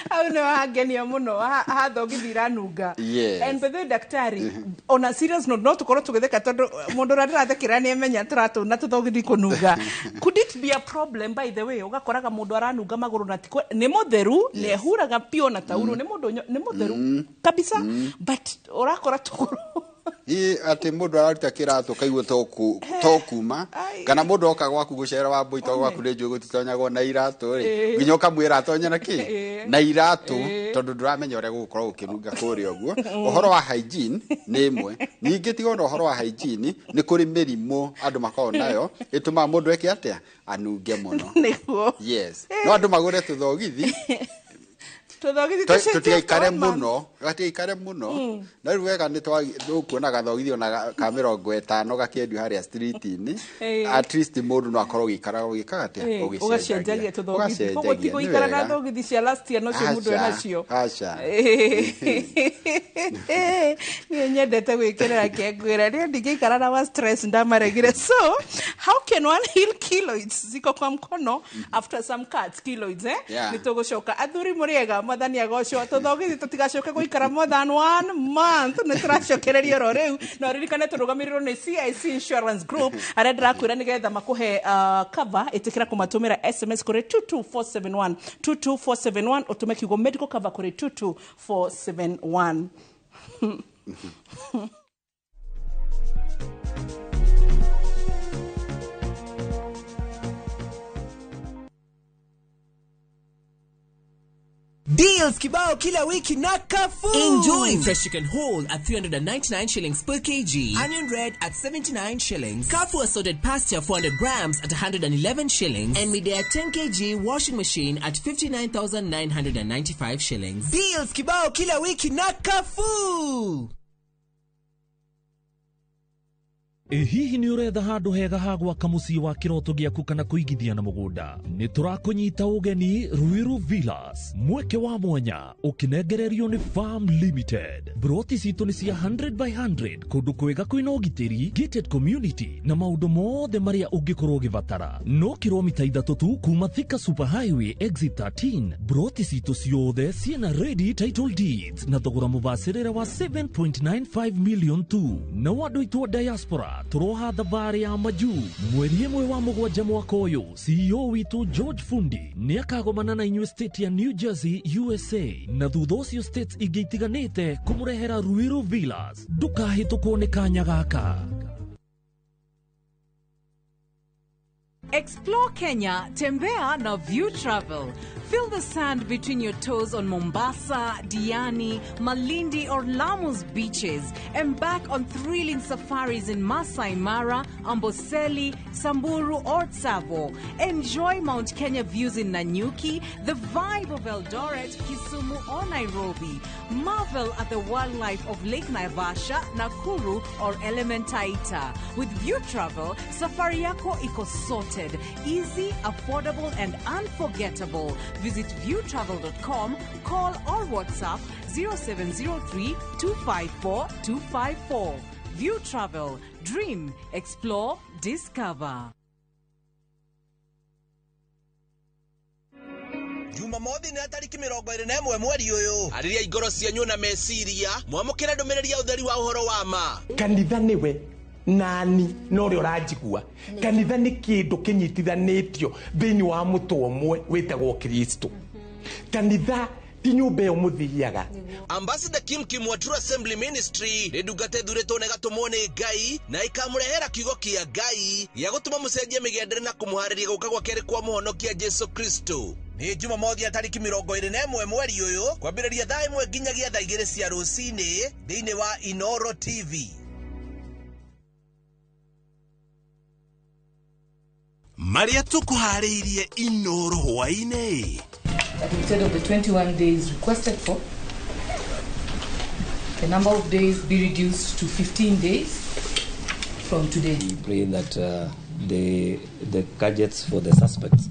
S3: Hau nĩ wangenia mũno, ha thogithi iranunga. And by the way, daktari, on a serious note, no tũkorwo tũgĩtheka tondũ mũndũ ũrĩa ndĩrathekera nĩ amenya tũratũna tũthogithi kũnunga. Could it be a problem, by the way, ũgakoraga mũndũ aranunga magũrũ na ti nĩ mũtheru, nĩ ehuraga piũ na tauro, nĩ mũndũ nĩ mũtheru kabisa, but ũrakora tũgũrũ?
S1: Ĩ atĩ mũndũ araruta kĩratũ kaigua to kuma, kana mũndũ oka gwaku gũcera, Wambũi, to gwaku nĩ njũĩ gũtitonyagwo na iratũ rĩ, nginya ũkamwĩra atonye na kĩ na iratũ, tondũ ndũramenya ũrĩa gũgũkorwo gũkĩnunga kũrĩa ũguo. Ũhoro wa hygiene nĩ ĩmwe. Ningĩ tiga ona ũhoro wa hygiene, nĩ kũrĩ mĩrimũ andũ makoragwo nayo ĩtũmaga mũndũ eke atĩa, anunge mũno. Yes, no andũ magũre tũthogithi.
S3: Tũthogithi tũcenjie
S1: Tũtigaikare
S3: one month.
S1: Mũno gatigaikare mũno. Na rĩu wega nĩ tũkuona gathogithi ona ka 50 gakĩendio harĩa street-inĩ. At least mũndũ no akorwo ũgĩikara ũgĩkaga atĩa,
S3: ũgacenjagia tũthogithi, koguo ti
S1: ũgacenjagia, nĩ
S3: gũikara na
S1: wega.
S3: thogithi cia last year nocio mũndũ
S1: Aca,
S3: enacio.
S1: aca.
S3: Niĩ nyendete gwĩkĩrĩra kengwĩra, niĩ ndingĩikara na wa stress, ndamaregire. So how can one heal keloids ziko kwa mkono after some cuts? Keloids, eh?
S1: Yeah.
S3: Nĩ tũgũcoka. Athuri mũrĩega, mwathani agocwo. Tũthogithi tũtigacoke gũikara more than one month. Nĩ tũracokereria oro rĩu, na ũririkane tũrũgamĩrĩrwo nĩ CIC Insurance Group, arĩa ndĩrakwĩra nĩgetha makũhe cover, ĩtĩkĩra kũmatũmĩra SMS kũrĩ 22471, 22471, ũtũme kiugo medical cover kũrĩ 22471.
S5: Deals kibao kila wiki na Carrefour.
S6: Enjoy fresh chicken whole at 399 shillings per kg, onion red at 79 shillings, Carrefour assorted pasta 400 grams at 111 shillings, and Midea 10 kg washing machine at 59,995 shillings.
S5: Deals kibao kila wiki na Carrefour.
S15: Ĩ hihi nĩ ũretha handũ hega ha gwaka mũciĩ wa kĩroto gĩaku kana kũigithia na mũgũnda? Nĩ tũrakũnyita ũgeni Ruiru Villas, mweke wa mwanya ũkĩnengererio nĩ Farm Limited. Broti citũ nĩ cia 100 by 100, kũndũ kwega kwĩna ũgitĩri, gated community na maũndũ mothe marĩa ũngĩkorwo ũgĩbatara. No kilomita 3 tu kuma Thika Super Highway exit 13. Broti citũ ciothe ciĩna ready title deeds na thogora mũbacĩrĩre wa 7.95 million tu. Na andũ aitũ a diaspora, tũroha thabarĩ ya majuu mweri 1 wa 7 mwaka ũyũ. CEO witũ George Fundi nĩ akagomana na inyuĩ state ya New Jersey, USA, na thutha ũcio states ingĩ itiganĩte kũmũrehera Ruiru Villas. Ndũkahĩtũkwo nĩ kanya gaka.
S2: Explore Kenya, Tembea na View Travel. Feel the sand between your toes on Mombasa, Diani, Malindi, or Lamu's beaches. Embark on thrilling safaris in Masai Mara, Amboseli, Samburu, or Tsavo. Enjoy Mount Kenya views in Nanyuki, the vibe of Eldoret, Kisumu, or Nairobi. Marvel at the wildlife of Lake Naivasha, Nakuru, or Elementaita. With View Travel, safari yako iko sorted, easy, affordable, and unforgettable. Visit viewtravel.com, call or WhatsApp 0703 254 254. View Travel, dream, explore, discover.
S5: Jumamothi nĩ tarĩki 21 mweri ũyũ. Arĩria ingoro cianyu na meciria, mwamũkĩre ndũmĩrĩri ya ũtheri wa ũhoro wa ma.
S16: Kanitha nĩwe nani na ũrĩa ũranjigua. Kanitha nĩ kĩndũ kĩnyitithanĩtio thĩinĩ wa mũtwe ũmwe wĩtagwo Kristo. Kanitha ti nyũmba ĩyo mũthiaga.
S5: Ambassador Kim Kim wa True Assembly Ministry nĩ ndungata ĩthurĩtwo na ĩgatũmwo nĩ Ngai na ĩkamũrehera kiugo kĩa Ngai gĩa gũtũma mũcenjie mĩgendere na kũmũharĩria gũka gwa kerĩ kwa mũhonokia Jesu Kristo. Nĩ Jumamothi ya tarĩki 21 mweri ũyũ kwambĩrĩria thaa 1 nginyagia thaa 2 cia rũcinĩ thĩinĩ wa Inoro TV.
S17: Maria tũkũharĩirie Inoro hwaĩ-inĩ.
S18: That instead of the 21 days requested for, the number of days be reduced to 15 days from today.
S19: We pray that the gadgets for the suspects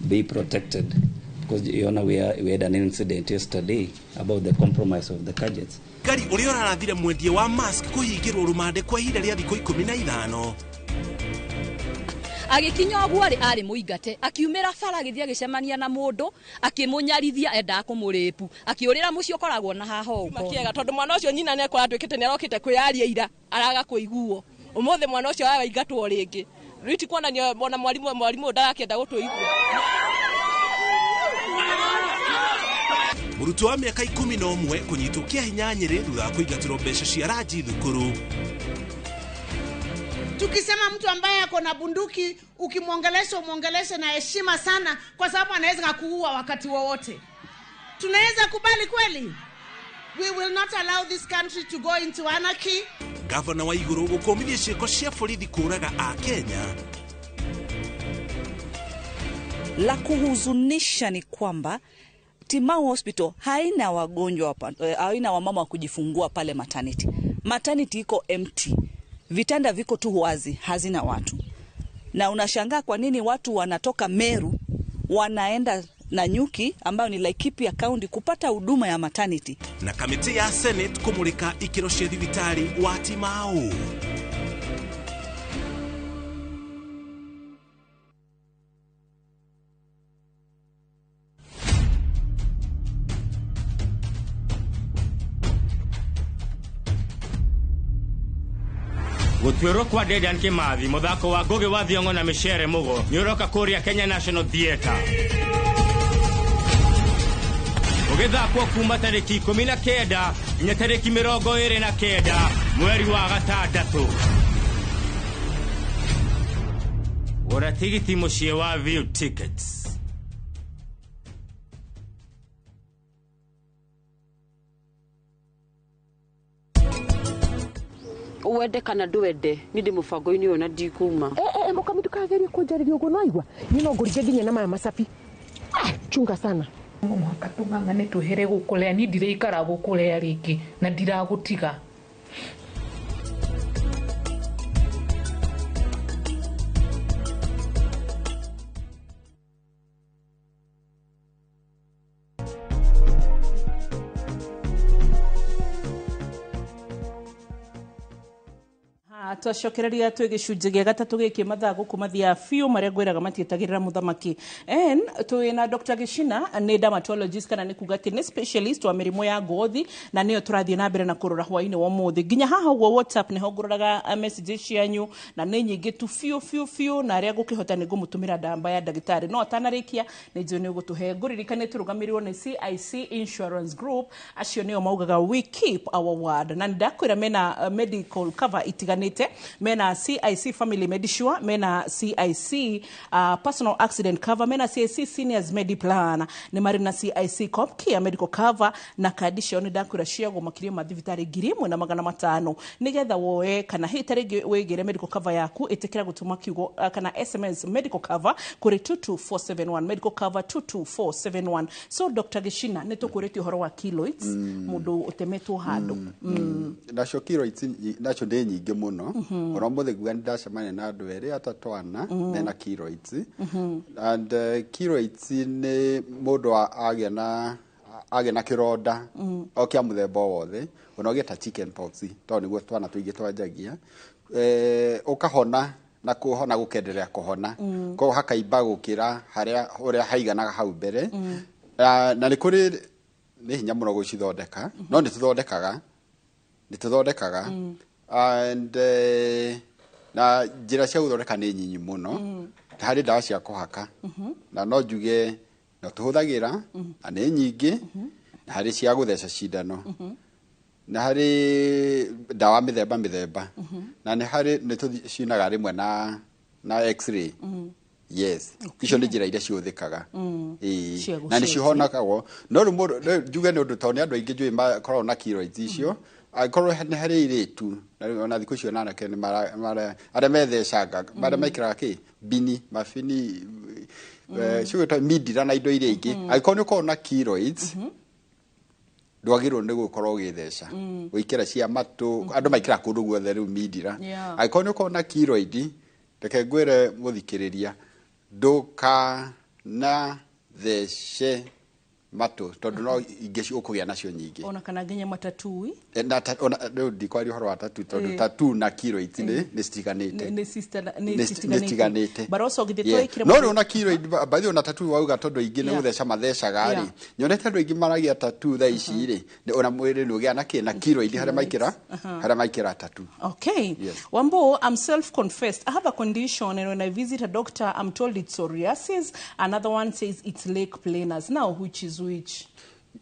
S19: be protected, because you know, we had an incident yesterday about the compromise of the gadgets.
S17: Ngari ũrĩa ũrarathire mwendia wa mask kũhingĩrwo rũmande kwa ihinda rĩa thikũ 15.
S20: Agĩkinya ũguo rĩ, arĩ mũingate, akiumĩra bara agĩthiĩ agĩcemania na mũndũ akĩmũnyarithia endaga kũmũrĩpu, akĩũrĩra mũciĩ ũkoragwo na haha ũguo.
S10: Makiega tondũ mwana ũcio nyina nĩ akoratuĩkĩte nĩ arokĩte kwĩyaria ira araga kũiguo. Ũmũthĩ mwana ũcio araingatwo rĩngĩ. Rĩu ti kuonania ona mwarimũ ndarakĩenda gũtũigua.
S17: Mũrutwo wa mĩaka 11 kũnyitwo kĩa hinya Nyĩrĩ thutha wa kũingatĩrwo mbeca cia ranji thukuru.
S21: Tukisema mtu ambaye ako na bunduki, ukimwongelesha umwongeleshe na heshima sana, kwa sababu anaweza kukuua wakati wowote. Tunaweza kubali kweli? We will not allow this country to go into anarchy.
S17: Gavana wa Iguru gũkũmithia ciĩko cia borithi kũraga a Kenya.
S22: La kuhuzunisha ni kwamba Timau Hospital haina wagonjwa, haina wamama wa kujifungua pale maternity. Maternity iko empty. Vitanda viko tu wazi, hazina watu. Na unashangaa kwa nini watu wanatoka Meru wanaenda Nanyuki ambayo ni Laikipia County kupata huduma ya maternity.
S17: Na kamiti ya Senate kumulika ikĩro cia thibitarĩ wa Timau.
S23: Gũtuĩrwo kwa Dedan Kimathi mũthako wa Ngugi wa Thiong'o na Micere Mugo nĩ ũroka kũrĩa Kenya National Theatre. Ũgĩthakwo kuma tarĩki 19 nginya tarĩki 29 mweri wa gatandatũ. Gũra tigiti mũciĩ wa View Tickets.
S24: Wende kana ndwende ni ndi mubango-inĩ ũyũ na ndikuma.
S25: Mũkami ndũkagerie kũnjarĩria ũguo no aigua niĩ no ngũringe nginya na maya macabi. Chunga sana.
S18: Mũhaka tũng'ang'ane twehere gũkũrĩa, niĩ ndiraikara gũkũrĩa rĩngĩ na ndiragũtiga.
S3: Twacokereria twĩ gĩcunjĩ gĩa gatatũ gĩkĩ mathaa gũkũ mathiaga biũ marĩa ngwĩraga matietagĩrĩra mũthamaki. En twĩ na Dr. Gĩchina nĩ dermatologist kana nĩ kuga atĩ nĩ specialist wa mĩrimũ ya ngothi na nĩyo tũrathiĩ na mbere na kũrora hwaĩ-inĩ wa ũmũthĩ. Nginya haha ũguo WhatsApp nĩho ngũroraga messages cianyu na nĩ nyingĩ tu biũ biũ biũ, na arĩa ngũkĩhota nĩ ngũmũtũmĩra namba ya ndagĩtarĩ, no atanarĩkia nĩ njũĩ nĩ ũgũtũhe. Ngũririkane tũrũgamĩrĩrwo nĩ CIC Insurance Group, acio nĩo maugaga we keep our word, na ndakwĩra mena medical cover itiganĩte Ciothe mena CIC Family Medisure, mena CIC Personal Accident Cover, mena CIC Seniors Mediplan, nĩ marĩ na CIC Copcare Medical Cover, na kandi ciao nĩ ndakwĩra ciagwo makĩria ma thibitarĩ 1500. Nĩgetha woe kana hihi ta rĩngĩ wĩgĩre medical cover yaku, ĩtĩkĩra gũtũma kiugo kana SMS medical cover kũrĩ 22471, medical cover 22471. So Dr. Gĩchina, nĩ tũkũrĩtie ũhoro wa keloids, mũndũ ũtemetwo handũ.
S1: Nacio keloids nacio nĩ nyingĩ mũno. Ona ũmũthĩ nguga nĩ ndacemania na andũ erĩ, atatũ, ana mena keloids. And keloids nĩ mũndũ agĩa na kĩronda o kĩa mũthemba o wothe, ona ũgĩe ta chicken pox, tondũ nĩguo twana tũingĩ twanjagia, ũkahona na kũhona gũkenderea kũhona, koguo hakaimba gũkĩra harĩa ũrĩa haiganaga hau mbere. Na nĩ kũrĩ nĩ hinya mũno gũcithondeka, no nĩ tũthondekaga, nĩ tũthondekaga. And na njĩra cia gũthondeka nĩ nyinyi mũno. Harĩ ndawa cia kũhaka, na no njuge no tũhũthagĩra na nĩ nyingĩ, na harĩ cia gũtheca cindano, na harĩ ndawa mĩthemba mĩthemba, na nĩ harĩ nĩ tũcinaga rĩmwe na x-ray. Yes, icio nĩ njĩra iria cihũthĩkaga. Ĩĩ.
S3: Cia
S1: Na nĩ
S3: gũcenjia.
S1: cihonakagwo. No rĩu mũndũ rĩu njuge nĩ ũndũ tondũ nĩ andũ aingĩ njũĩ makoragwo na keloids icio, angĩkorwo nĩ harĩ airĩtu, na rĩu ona thikũ icio na anake nĩ arĩa methecanga, marĩa mekĩraga kĩ bini mabini, cigwĩtwo mindira na indo iria ingĩ, angĩkorwo nĩ ũkoragwo na keloids, ndwagĩrĩirwo nĩ gũkorwo ũgĩtheca, gwĩkĩra cia matũ. Andũ maikĩraga kũndũ guothe rĩu mindira. Angĩkorwo nĩ ũkoragwo na keloid, reke ngwĩre mũthikĩrĩria, ndũkana thece matũ, tondũ no ingĩ ũkũgĩa nacio nyingĩ.
S3: Ona kana nginya matatui?
S1: Na ona rĩu ndikwaria ũhoro wa tattoo, tondũ tattoo na keloids nĩ citiganĩte.
S3: Nĩ sister
S1: Nĩ
S3: nĩ
S1: citiganĩte.
S3: But also githĩ twĩkire
S1: No rĩu na keloid, by the way, na tattoo wauga, tondũ aingĩ nĩ gũtheca mathecaga rĩ, nyonete andũ aingĩ maragia tattoo thaa ici rĩ, ona mwĩrĩ nĩ ũgĩa na kĩ na keloid harĩa maikĩra, harĩa maikĩra tattoo.
S3: Okay.
S1: Yes.
S3: Wambo, I'm self-confessed. I have a condition, and when I visit a doctor, I'm told it's psoriasis. Another one says it's lichen planus. Now, which is which?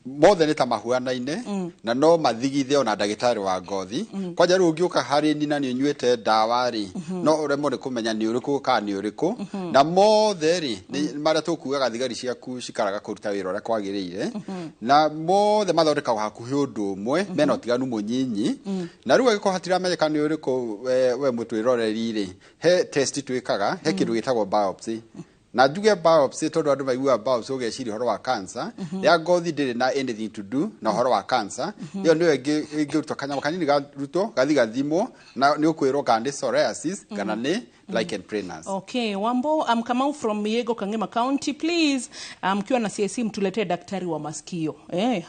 S1: Mothe nĩ ta mahuanaine, na no mathigithe ona ndagĩtarĩ wa ngothi. Kwanja rĩu ũngĩũka harĩ ni na nĩ ũnyuĩte ndawa rĩ, no ũremwo nĩ kũmenya nĩ ũrĩkũ kana nĩ ũrĩkũ. Na mothe rĩ nĩ marĩa tũkugaga thigari ciaku cikaraga kũruta wĩra ũrĩa kwagĩrĩire, na mothe mathondekagwo hakuhĩ ũndũ ũmwe, mena ũtiganu mũnyinyi. Na rĩu angĩkorwo hatiramenyeka nĩ ũrĩkũ, we mũtwĩroreri rĩ, he test twĩkaga, he kĩndũ gĩtagwo biopsy. Na njuge biopsy tondũ andũ maiguaga biopsy ũgeciria ũhoro wa cancer ya ngothi. Ndĩrĩ na anything to do na ũhoro wa cancer. Ĩyo nĩyo ĩngĩrutwo kanyamũ kanini, garutwo gathi gathimwo, na nĩ ũkwĩrwo kana nĩ psoriasis kana nĩ lichen planus.
S3: Okay, Wambo, I'm Kamau from Miego, Kangema County. Please, mkiwa na CIC mtuletee daktari wa masikio.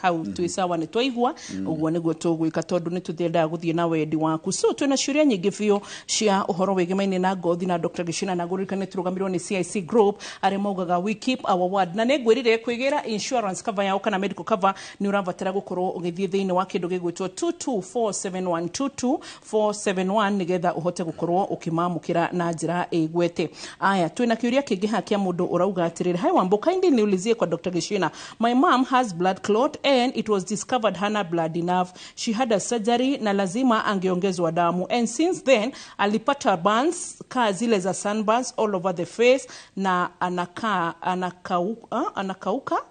S3: Hau twĩ sawa, nĩ twaigua ũguo nĩguo tũgwĩka, tondũ nĩ tũthiendaga gũthiĩ na wendi waku. So twĩna ciũria nyingĩ biũ cia ũhoro wĩgemaine na ngothi na Dr. Gĩchina, na ngũririkane tũrũgamĩrĩrwo nĩ CIC Group, arĩa maugaga "We keep our word". Na nĩ ngwĩrire kwĩgĩra insurance cover yao kana medical cover, nĩ ũrabatara gũkorwo ũgĩthiĩ thĩinĩ wa kĩndũ gĩgwĩtwo 22471, 22471, nĩgetha ũhote gũkorwo ũkĩmamũkĩra na njĩra ĩgwete. Aya, twĩna kĩũria kĩngĩ haha kĩa mũndũ ũrauga atĩrĩrĩ, "Hi Wambo, kindly niulizie kwa Dr. Gĩchina. My mom has blood clot and it was discovered hana blood enough. She had a surgery na lazima angeongezwa damu, and since then alipata burns kaa zile za sunburns all over the face na anakaa anakauka,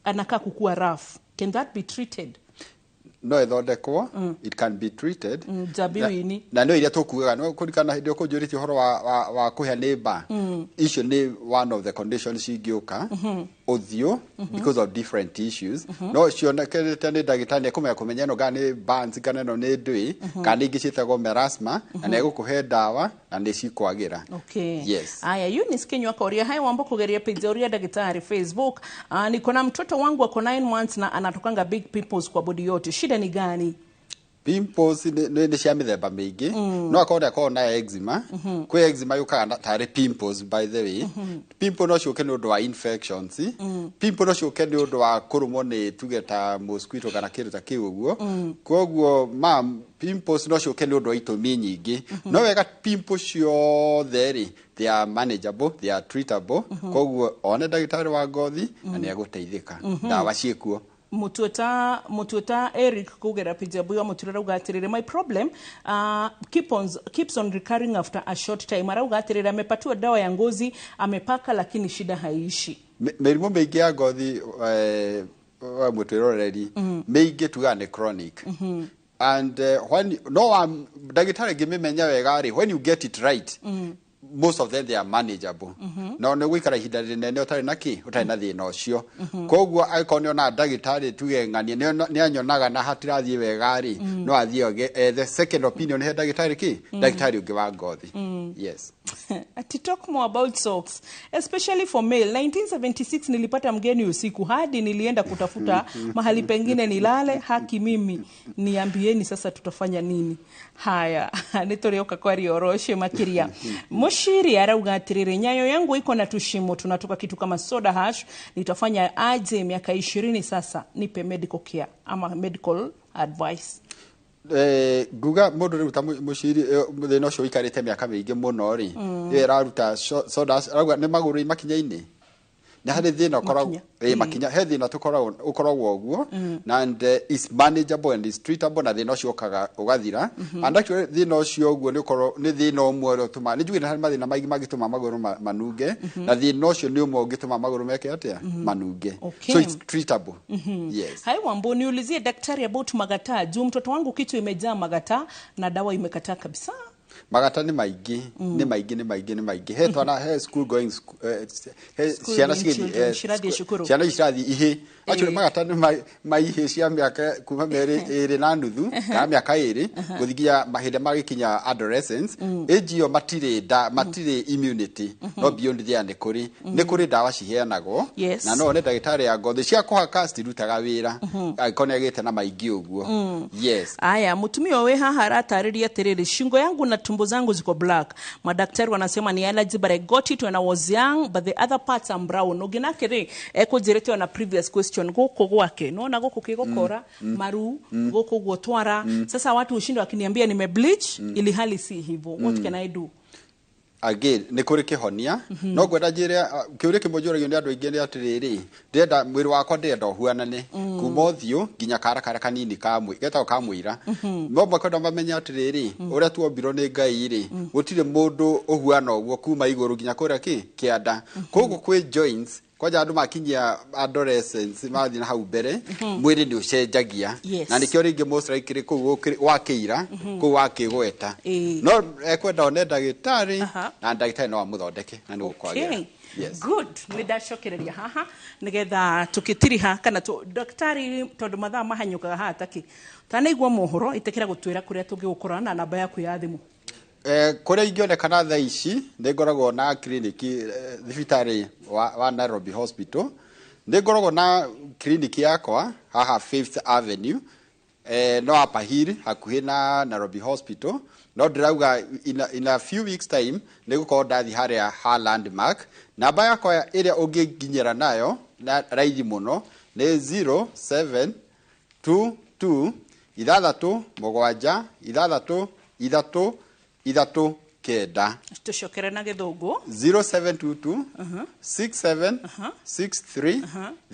S3: anakaa kukua rough. Can that be treated?"
S1: No ĩthondekwo, it can be treated.
S3: Njambi wini.
S1: Na no iria tũkugaga no kũririkana hĩndĩ ĩyo kũnjũrĩtie ũhoro wa kũhĩa nĩ mba, icio nĩ one of the conditions cingĩũka ũthiũ because of different issues. No cionekerete nĩ ndagĩtarĩ, nĩ ekũmenya kũmenya ĩno kana nĩ burns kana ĩno nĩ ndũĩ, kana ingĩ ciĩtagwo melasma, na nĩ egũkũhe ndawa na nĩ cikwagĩra.
S3: Okay.
S1: Yes.
S3: Aya, Eunice Kinyua kauria, "Hi Wambo, kugeria page ya Uria Daktari Facebook. Niko na mtoto wangu ako 9 months na anatokanga big pimples kwa body yote. Shida ni gani?"
S1: Pimples nĩ cia mĩthemba mĩingĩ. No akorwo nĩ akorwo na eczema. Kwĩ eczema yũkaga tarĩ pimples. By the way, pimple no ciũke nĩ ũndũ wa infections. Pimple no ciũke nĩ ũndũ wa kũrũmwo nĩ tuge ta mosquito kana kĩndũ ta kĩu ũguo. Koguo ma pimples no ciũke nĩ ũndũ wa itũmi nyingĩ. No wega, pimple ciothe rĩ, they are manageable, they are treatable. Koguo one ndagĩtarĩ wa ngothi na nĩ egũteithĩka. Ndawa ciĩkuo.
S3: Mutueta Eric kugera pijabu ya mutura arauga atiriri, my problem keeps on recurring after a short time. Arauga atiriri, amepatiwa dawa ya ngozi, amepaka, lakini shida haiishi.
S1: Mĩrimũ mĩingĩ ya ngothi, wa mũtwĩroreri, mĩingĩ tugaga nĩ chronic. And when no ndagĩtarĩ ngĩmĩmenya wega rĩ, when you get it right, most of them, they are manageable. No nĩ gũikara ihinda rĩnene ũtarĩ na kĩ, ũtarĩ na thĩna ũcio. Koguo angĩkorwo nĩ ona ndagĩtarĩ, tuge ng'ania nĩ anyonaga na hatirathiĩ wega rĩ, no athiĩ ethe second opinion he ndagĩtarĩ kĩ, ndagĩtarĩ ũngĩ wa ngothi. Yes.
S3: Ati talk more about socks, especially for male. 1976 nilipata mgeni usiku hadi nilienda kutafuta mahali pengine nilale. Haki mimi, niambieni sasa tutafanya nini? Haya, nĩ tũrĩoka kwaria ũhoro ũcio makĩria. Mushiri arauga atiriri, nyayo yangu iko na tushimo tunatoka kitu kama soda hash, nitafanya aje? Miaka 20 sasa, nipe medical care ama medical advice.
S1: Nguga mũndũ rĩu ta mũciri, thĩna ũcio ũikarĩte mĩaka mĩingĩ mũno rĩ, ĩyo ĩraruta soda, arauga nĩ magũrũ makinya-inĩ, nĩ harĩ thĩna ũkoragwo
S3: Makinya.
S1: Makinya he thĩna tũkoragwo ũkoragwo ũguo, na and is manageable and is treatable, na thĩna ũcio ũkaga ũgathira. And actually thĩna ũcio ũguo nĩ ũkorwo nĩ thĩna ũmwe ũrĩa ũtũmaga, nĩ njugire harĩ mathĩna maingĩ mangĩtũma magũrũ manunge, na thĩna ũcio nĩ ũmwe ũngĩtũma magũrũ meke atĩa, manunge. So it's treatable. Yes.
S3: Hai Wambo, niulizie daktari about magataa, juu mtoto wangu kichwa imejaa magataa na dawa imekataa kabisa.
S1: Magata nĩ maingĩ, nĩ maingĩ, nĩ maingĩ, nĩ maingĩ. He twana, he school going he
S3: School
S1: ciana
S3: going
S1: cigĩthiĩ
S3: children, cirathiĩ cukuru.
S1: Ciana ici cirathiĩ ihĩ. Actually magata nĩ ma ihĩ cia mĩaka kuma mĩeri 2.5 kana mĩaka 2 gũthiĩ nginya mahinda magĩkinya adolescence age. Ĩyo matirĩ nda, matirĩ immunity. No beyond there nĩ kũrĩ ndawa ciheanagwo. Na no one ndagĩtarĩ ya ngothi. Cia kũhaka citirutaga wĩra angĩkorwo nĩ agĩte na maingĩ ũguo. Yes.
S3: Aya, mutumia wĩ haha aratarĩria atĩrĩrĩ, shingo yangu na tumbo zangu ziko black. Madaktari wanasema ni allergy, but I got it when I was young, but the other parts are brown. Ũngĩ nake rĩ, ekũnjĩrĩte ona previous question, gũkũ gwake nona gũkũ kĩgũkora, maru, gũkũ guo twara. Sasa watu ushindo wakiniambia nime bleach, ili hali si hivyo. What can I do?
S1: Again, nĩ kũrĩ kĩhonia. No ngwenda njĩre, kĩũria kĩmwe njũragio nĩ andũ aingĩ nĩ atĩrĩrĩ, ndĩrenda mwĩrĩ wakwa, ndĩrenda ũhuanane kuma ũthiũ nginya kara karĩa kanini ka getagwo ka mũira. No makwenda mamenye atĩrĩrĩ, ũrĩa tuombirwo nĩ Ngai rĩ, gũtirĩ mũndũ ũhuana ũguo kuma igũrũ nginya kũrĩa kĩ kĩanda. Koguo kwĩ joints, kwanja andũ makinyia adolescence, mathiĩ na hau mbere, mwĩrĩ nĩ ũcenjagia. Na nĩkĩo rĩngĩ most likely kũu wakĩira kũu wakĩgweta, no ekwenda one ndagĩtarĩ, na ndagĩtarĩ no amũthondeke na nĩ gũkwagĩra. Yes.
S3: Good. Nĩ ndacokereria haha nĩgetha tũkĩtiriha kana daktari, tondũ mathaa mahanyũkaga haha takĩ tanaigua mohoro, ĩtĩkĩra gũtwĩra kũrĩa tũngĩgũkora na namba yaku ya thimũ.
S1: Kũrĩa ingĩonekana thaa ici, nĩ ngoragwo na kiriniki thibitarĩ wa Nairobi Hospital. Nĩ ngoragwo na kiriniki yakwa haha Fifth Avenue, no Upper Hill, hakuhĩ na Nairobi Hospital. No ndĩrauga in a few weeks time nĩ gũkorwo ndathiĩ harĩa ha Landmark. Namba yakwa ĩrĩa ũngĩnginyĩra nayo na raithi mũno nĩ 0722 6 7 6 3 3 9.
S3: Tũcokere na gĩthũngũ.
S1: 0722 67 63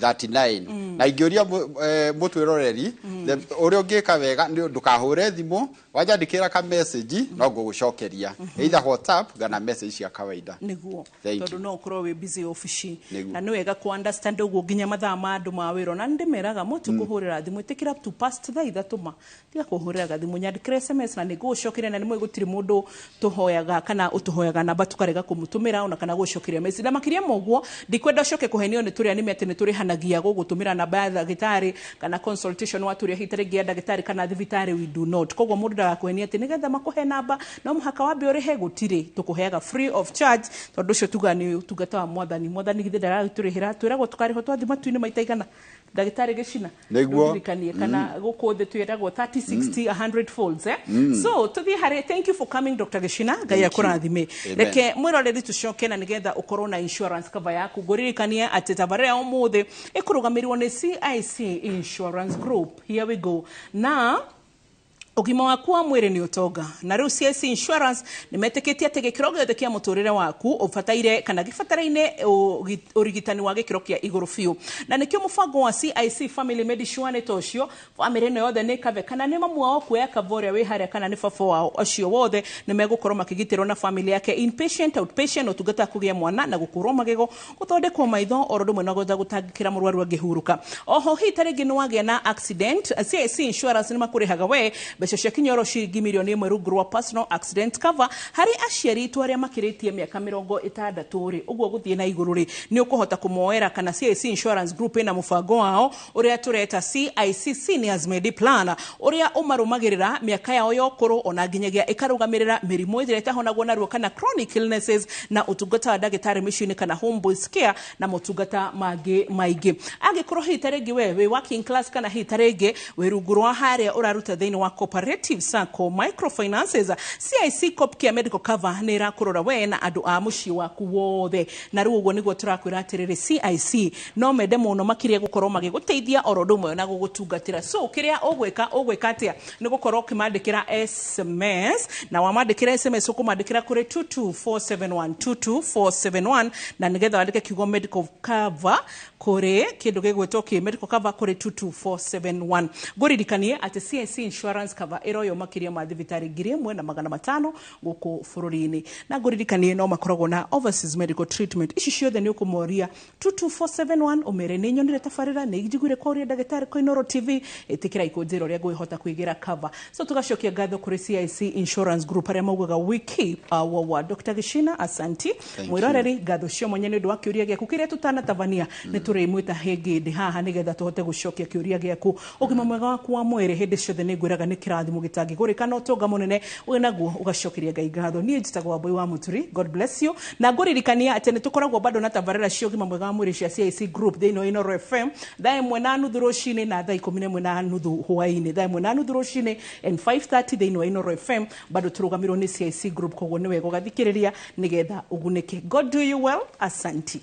S1: 39. Na ingĩũria mũtwĩroreri, ũrĩa ũngĩka wega nĩ ndũkahũre thimũ, wanjandĩkĩra ka message, no ngũgũcokeria either WhatsApp kana message cia kawaida.
S3: Nĩguo.
S1: Thank
S3: Tondũ
S1: you.
S3: no ũkorwo wĩ busy obici.
S1: Nĩguo.
S3: Na nĩ wega ku understand ũguo nginya mathaa ma andũ ma wĩra. Na nĩndĩmeraga mũtu kũhũrĩra thimũ, ĩtĩkĩra to past thaa 3 ma tiga kũhũrĩraga thimũ, nyandĩkĩra SMS na nĩngũgũcokeria. Na nĩmũĩ gũtirĩ mũndũ tũhoyaga kana ũtũhoyaga namba tũkarega kũmũtũmĩra ona kana gũcokeria message. Na makĩria ma ũguo, ndikwenda ũcoke kũhenio nĩ tũrĩa nĩme atĩ nĩ tũrĩhanagia gũgũtũmĩra namba ya ndagĩtarĩ kana consultation watũria hita rĩngĩ ya ndagĩtarĩ kana thibitarĩ. We do not. Koguo mũndũ ndagakũhenie atĩ nĩgetha makũhe namba no mũhaka wambe ũrĩhe. Gũtirĩ, tũkũheaga free of charge, tondũ ũcio tuga nĩ ũtungata wa mwathani. Mwathani githĩ ndaragĩtũrĩhĩra? Twĩragwo tũkarĩhwo twathiĩ matu-inĩ maita igana, ndagĩtarĩ Gĩcina.
S1: Nĩguo.
S3: Ndũririkanie kana gũkũ thĩ twĩragwo 30, 60, 100 folds, eh? So tũthiĩ harĩ, thank you for coming, Dr. Gĩcina. Ngai
S1: Thank you.
S3: akũrathime.
S1: Amen.
S3: Reke mwĩroreri tũcoke na nĩgetha ũkorwo na insurance cover yaku. Ngũririkanie atĩ tabarĩra ya ũmũthĩ ĩkũrũgamĩrĩrwo nĩ CIC Insurance Group. Here we go. Na Ũgima waku wa mwĩrĩ nĩ ũtonga, na rĩu CIC Insurance nĩ metĩkĩtie atĩ gĩkĩro gĩothe kĩa mũtũrĩre waku ũbataire kana gĩbataraine ũrigitani wa gĩkĩro kĩa igũrũ biũ, na nĩkĩo mũbango wa CIC Family Medisure nĩ ta ũcio. Bamĩrĩ ĩno yothe nĩ cover, kana nĩ mamu wao kuoya cover ũrĩa wĩ harĩa, kana nĩ baba wao, acio wothe nĩ megũkorwo makĩgitĩrwo na family yake, inpatient, outpatient, ũtungata wa kũgĩa mwana na gũkũrwo magego, gũthondekwo maitho, oro ũndũ ũmwe na gũtangĩkĩra mũrwaru angĩhurũka. Oho hihi ta rĩngĩ nĩ wagĩa na accident, CIC Insurance nĩ makũrĩhaga we mbeca cia kinyoro ciringi mirioni 1 rungu rwa personal accident cover harĩ aciari itũ arĩa makĩrĩtie mĩaka 60 rĩ, ũguo gũthiĩ na igũrũ rĩ, nĩ ũkũhota kũmoera. Kana CIC Insurance Group ĩna mũbango wao ũrĩa tũreta CIC Seniors Medi Plan, ũrĩa ũmarũmagĩrĩra mĩaka yao ya ũkũrũ, ona nginyagia ĩkarũgamĩrĩra mĩrimũ ĩrĩa ĩtahonagwo narua kana chronic illnesses, na ũtungata wa ndagĩtarĩ mĩciĩ-inĩ kana home based care na motungata mangĩ maingĩ. Angĩkorwo hihi ta rĩngĩ we wĩ working class, kana hihi ta rĩngĩ wĩ rungu rwa harĩa ũraruta thĩinĩ wa cooperative sacco microfinances, CIC Coopcare Medical Cover nĩ ĩrakũrora we na andũ a mũciĩ waku wothe. Na rĩu ũguo nĩguo tũrakwĩra atĩrĩrĩ, CIC no mende mũno makĩria gũkorwo magĩgũteithia oro ũndũ ũmwe na gũgũtungatĩra. So kĩrĩa ũgwĩka, ũgwĩka atĩa? Nĩ gũkorwo ũkĩmandĩkĩra SMS, na wamandĩkĩra SMS ũkũmandĩkĩra kũrĩ 22471, 22471, na nĩgetha wandĩke kiugo medical cover kũrĩ kĩndũ gĩgwĩtwo kĩ medical cover kũrĩ 22471. Ngũririkanie atĩ CIC Insurance Cover ĩroywo makĩria ma thibitarĩ 1500 gũkũ bũrũri-inĩ, na ngũririkanie no makoragwo na overseas medical treatment. Ici ciothe nĩ ũkũmoria 22471, ũmere nĩ nyonire tabarĩra, nĩ njiguire kwaũria ndagĩtarĩ kwa Inooro TV, ĩtĩkĩra ikũnjĩra ũrĩa ngwĩhota kwĩgĩra cover. So tũgacokia ngatho kũrĩ CIC Insurance Group arĩa maugaga, "We keep our word." Dr. Gishina, asanti.
S1: Thank.
S3: Mwĩroreri, ngatho cio mwanya nĩ ũndũ wa kĩũria gĩaku kĩrĩa tũtanatabania. Nĩ tũrĩmwĩta hĩngĩ ndĩ haha nĩgetha tũhote gũcokia kĩũria gĩaku. Ũgima mwega waku wa mwĩrĩ hĩndĩ ciothe nĩ ngwĩraga nĩ kĩrathimo gĩtangĩgũrĩka na ũtonga mũnene wĩ naguo ũgacokeria Ngai ngatho. Niĩ njĩtagwo Wambui wa Mũturi. God bless you, na ngũririkania atĩ nĩ tũkoragwo bado na tabarĩra cia ũgima mwega wa mwĩrĩ cia CIC Group thĩinĩ wa Inooro FM 1:30 rũcinĩ na 11:30 hwaĩ-inĩ, 1:30 rũcinĩ and 5:30 thĩinĩ wa Inooro FM. Bado tũrũgamĩrwo nĩ CIC Group, koguo nĩ wega ũgathikĩrĩria nĩgetha ũgunĩke. God do you well. Asanti.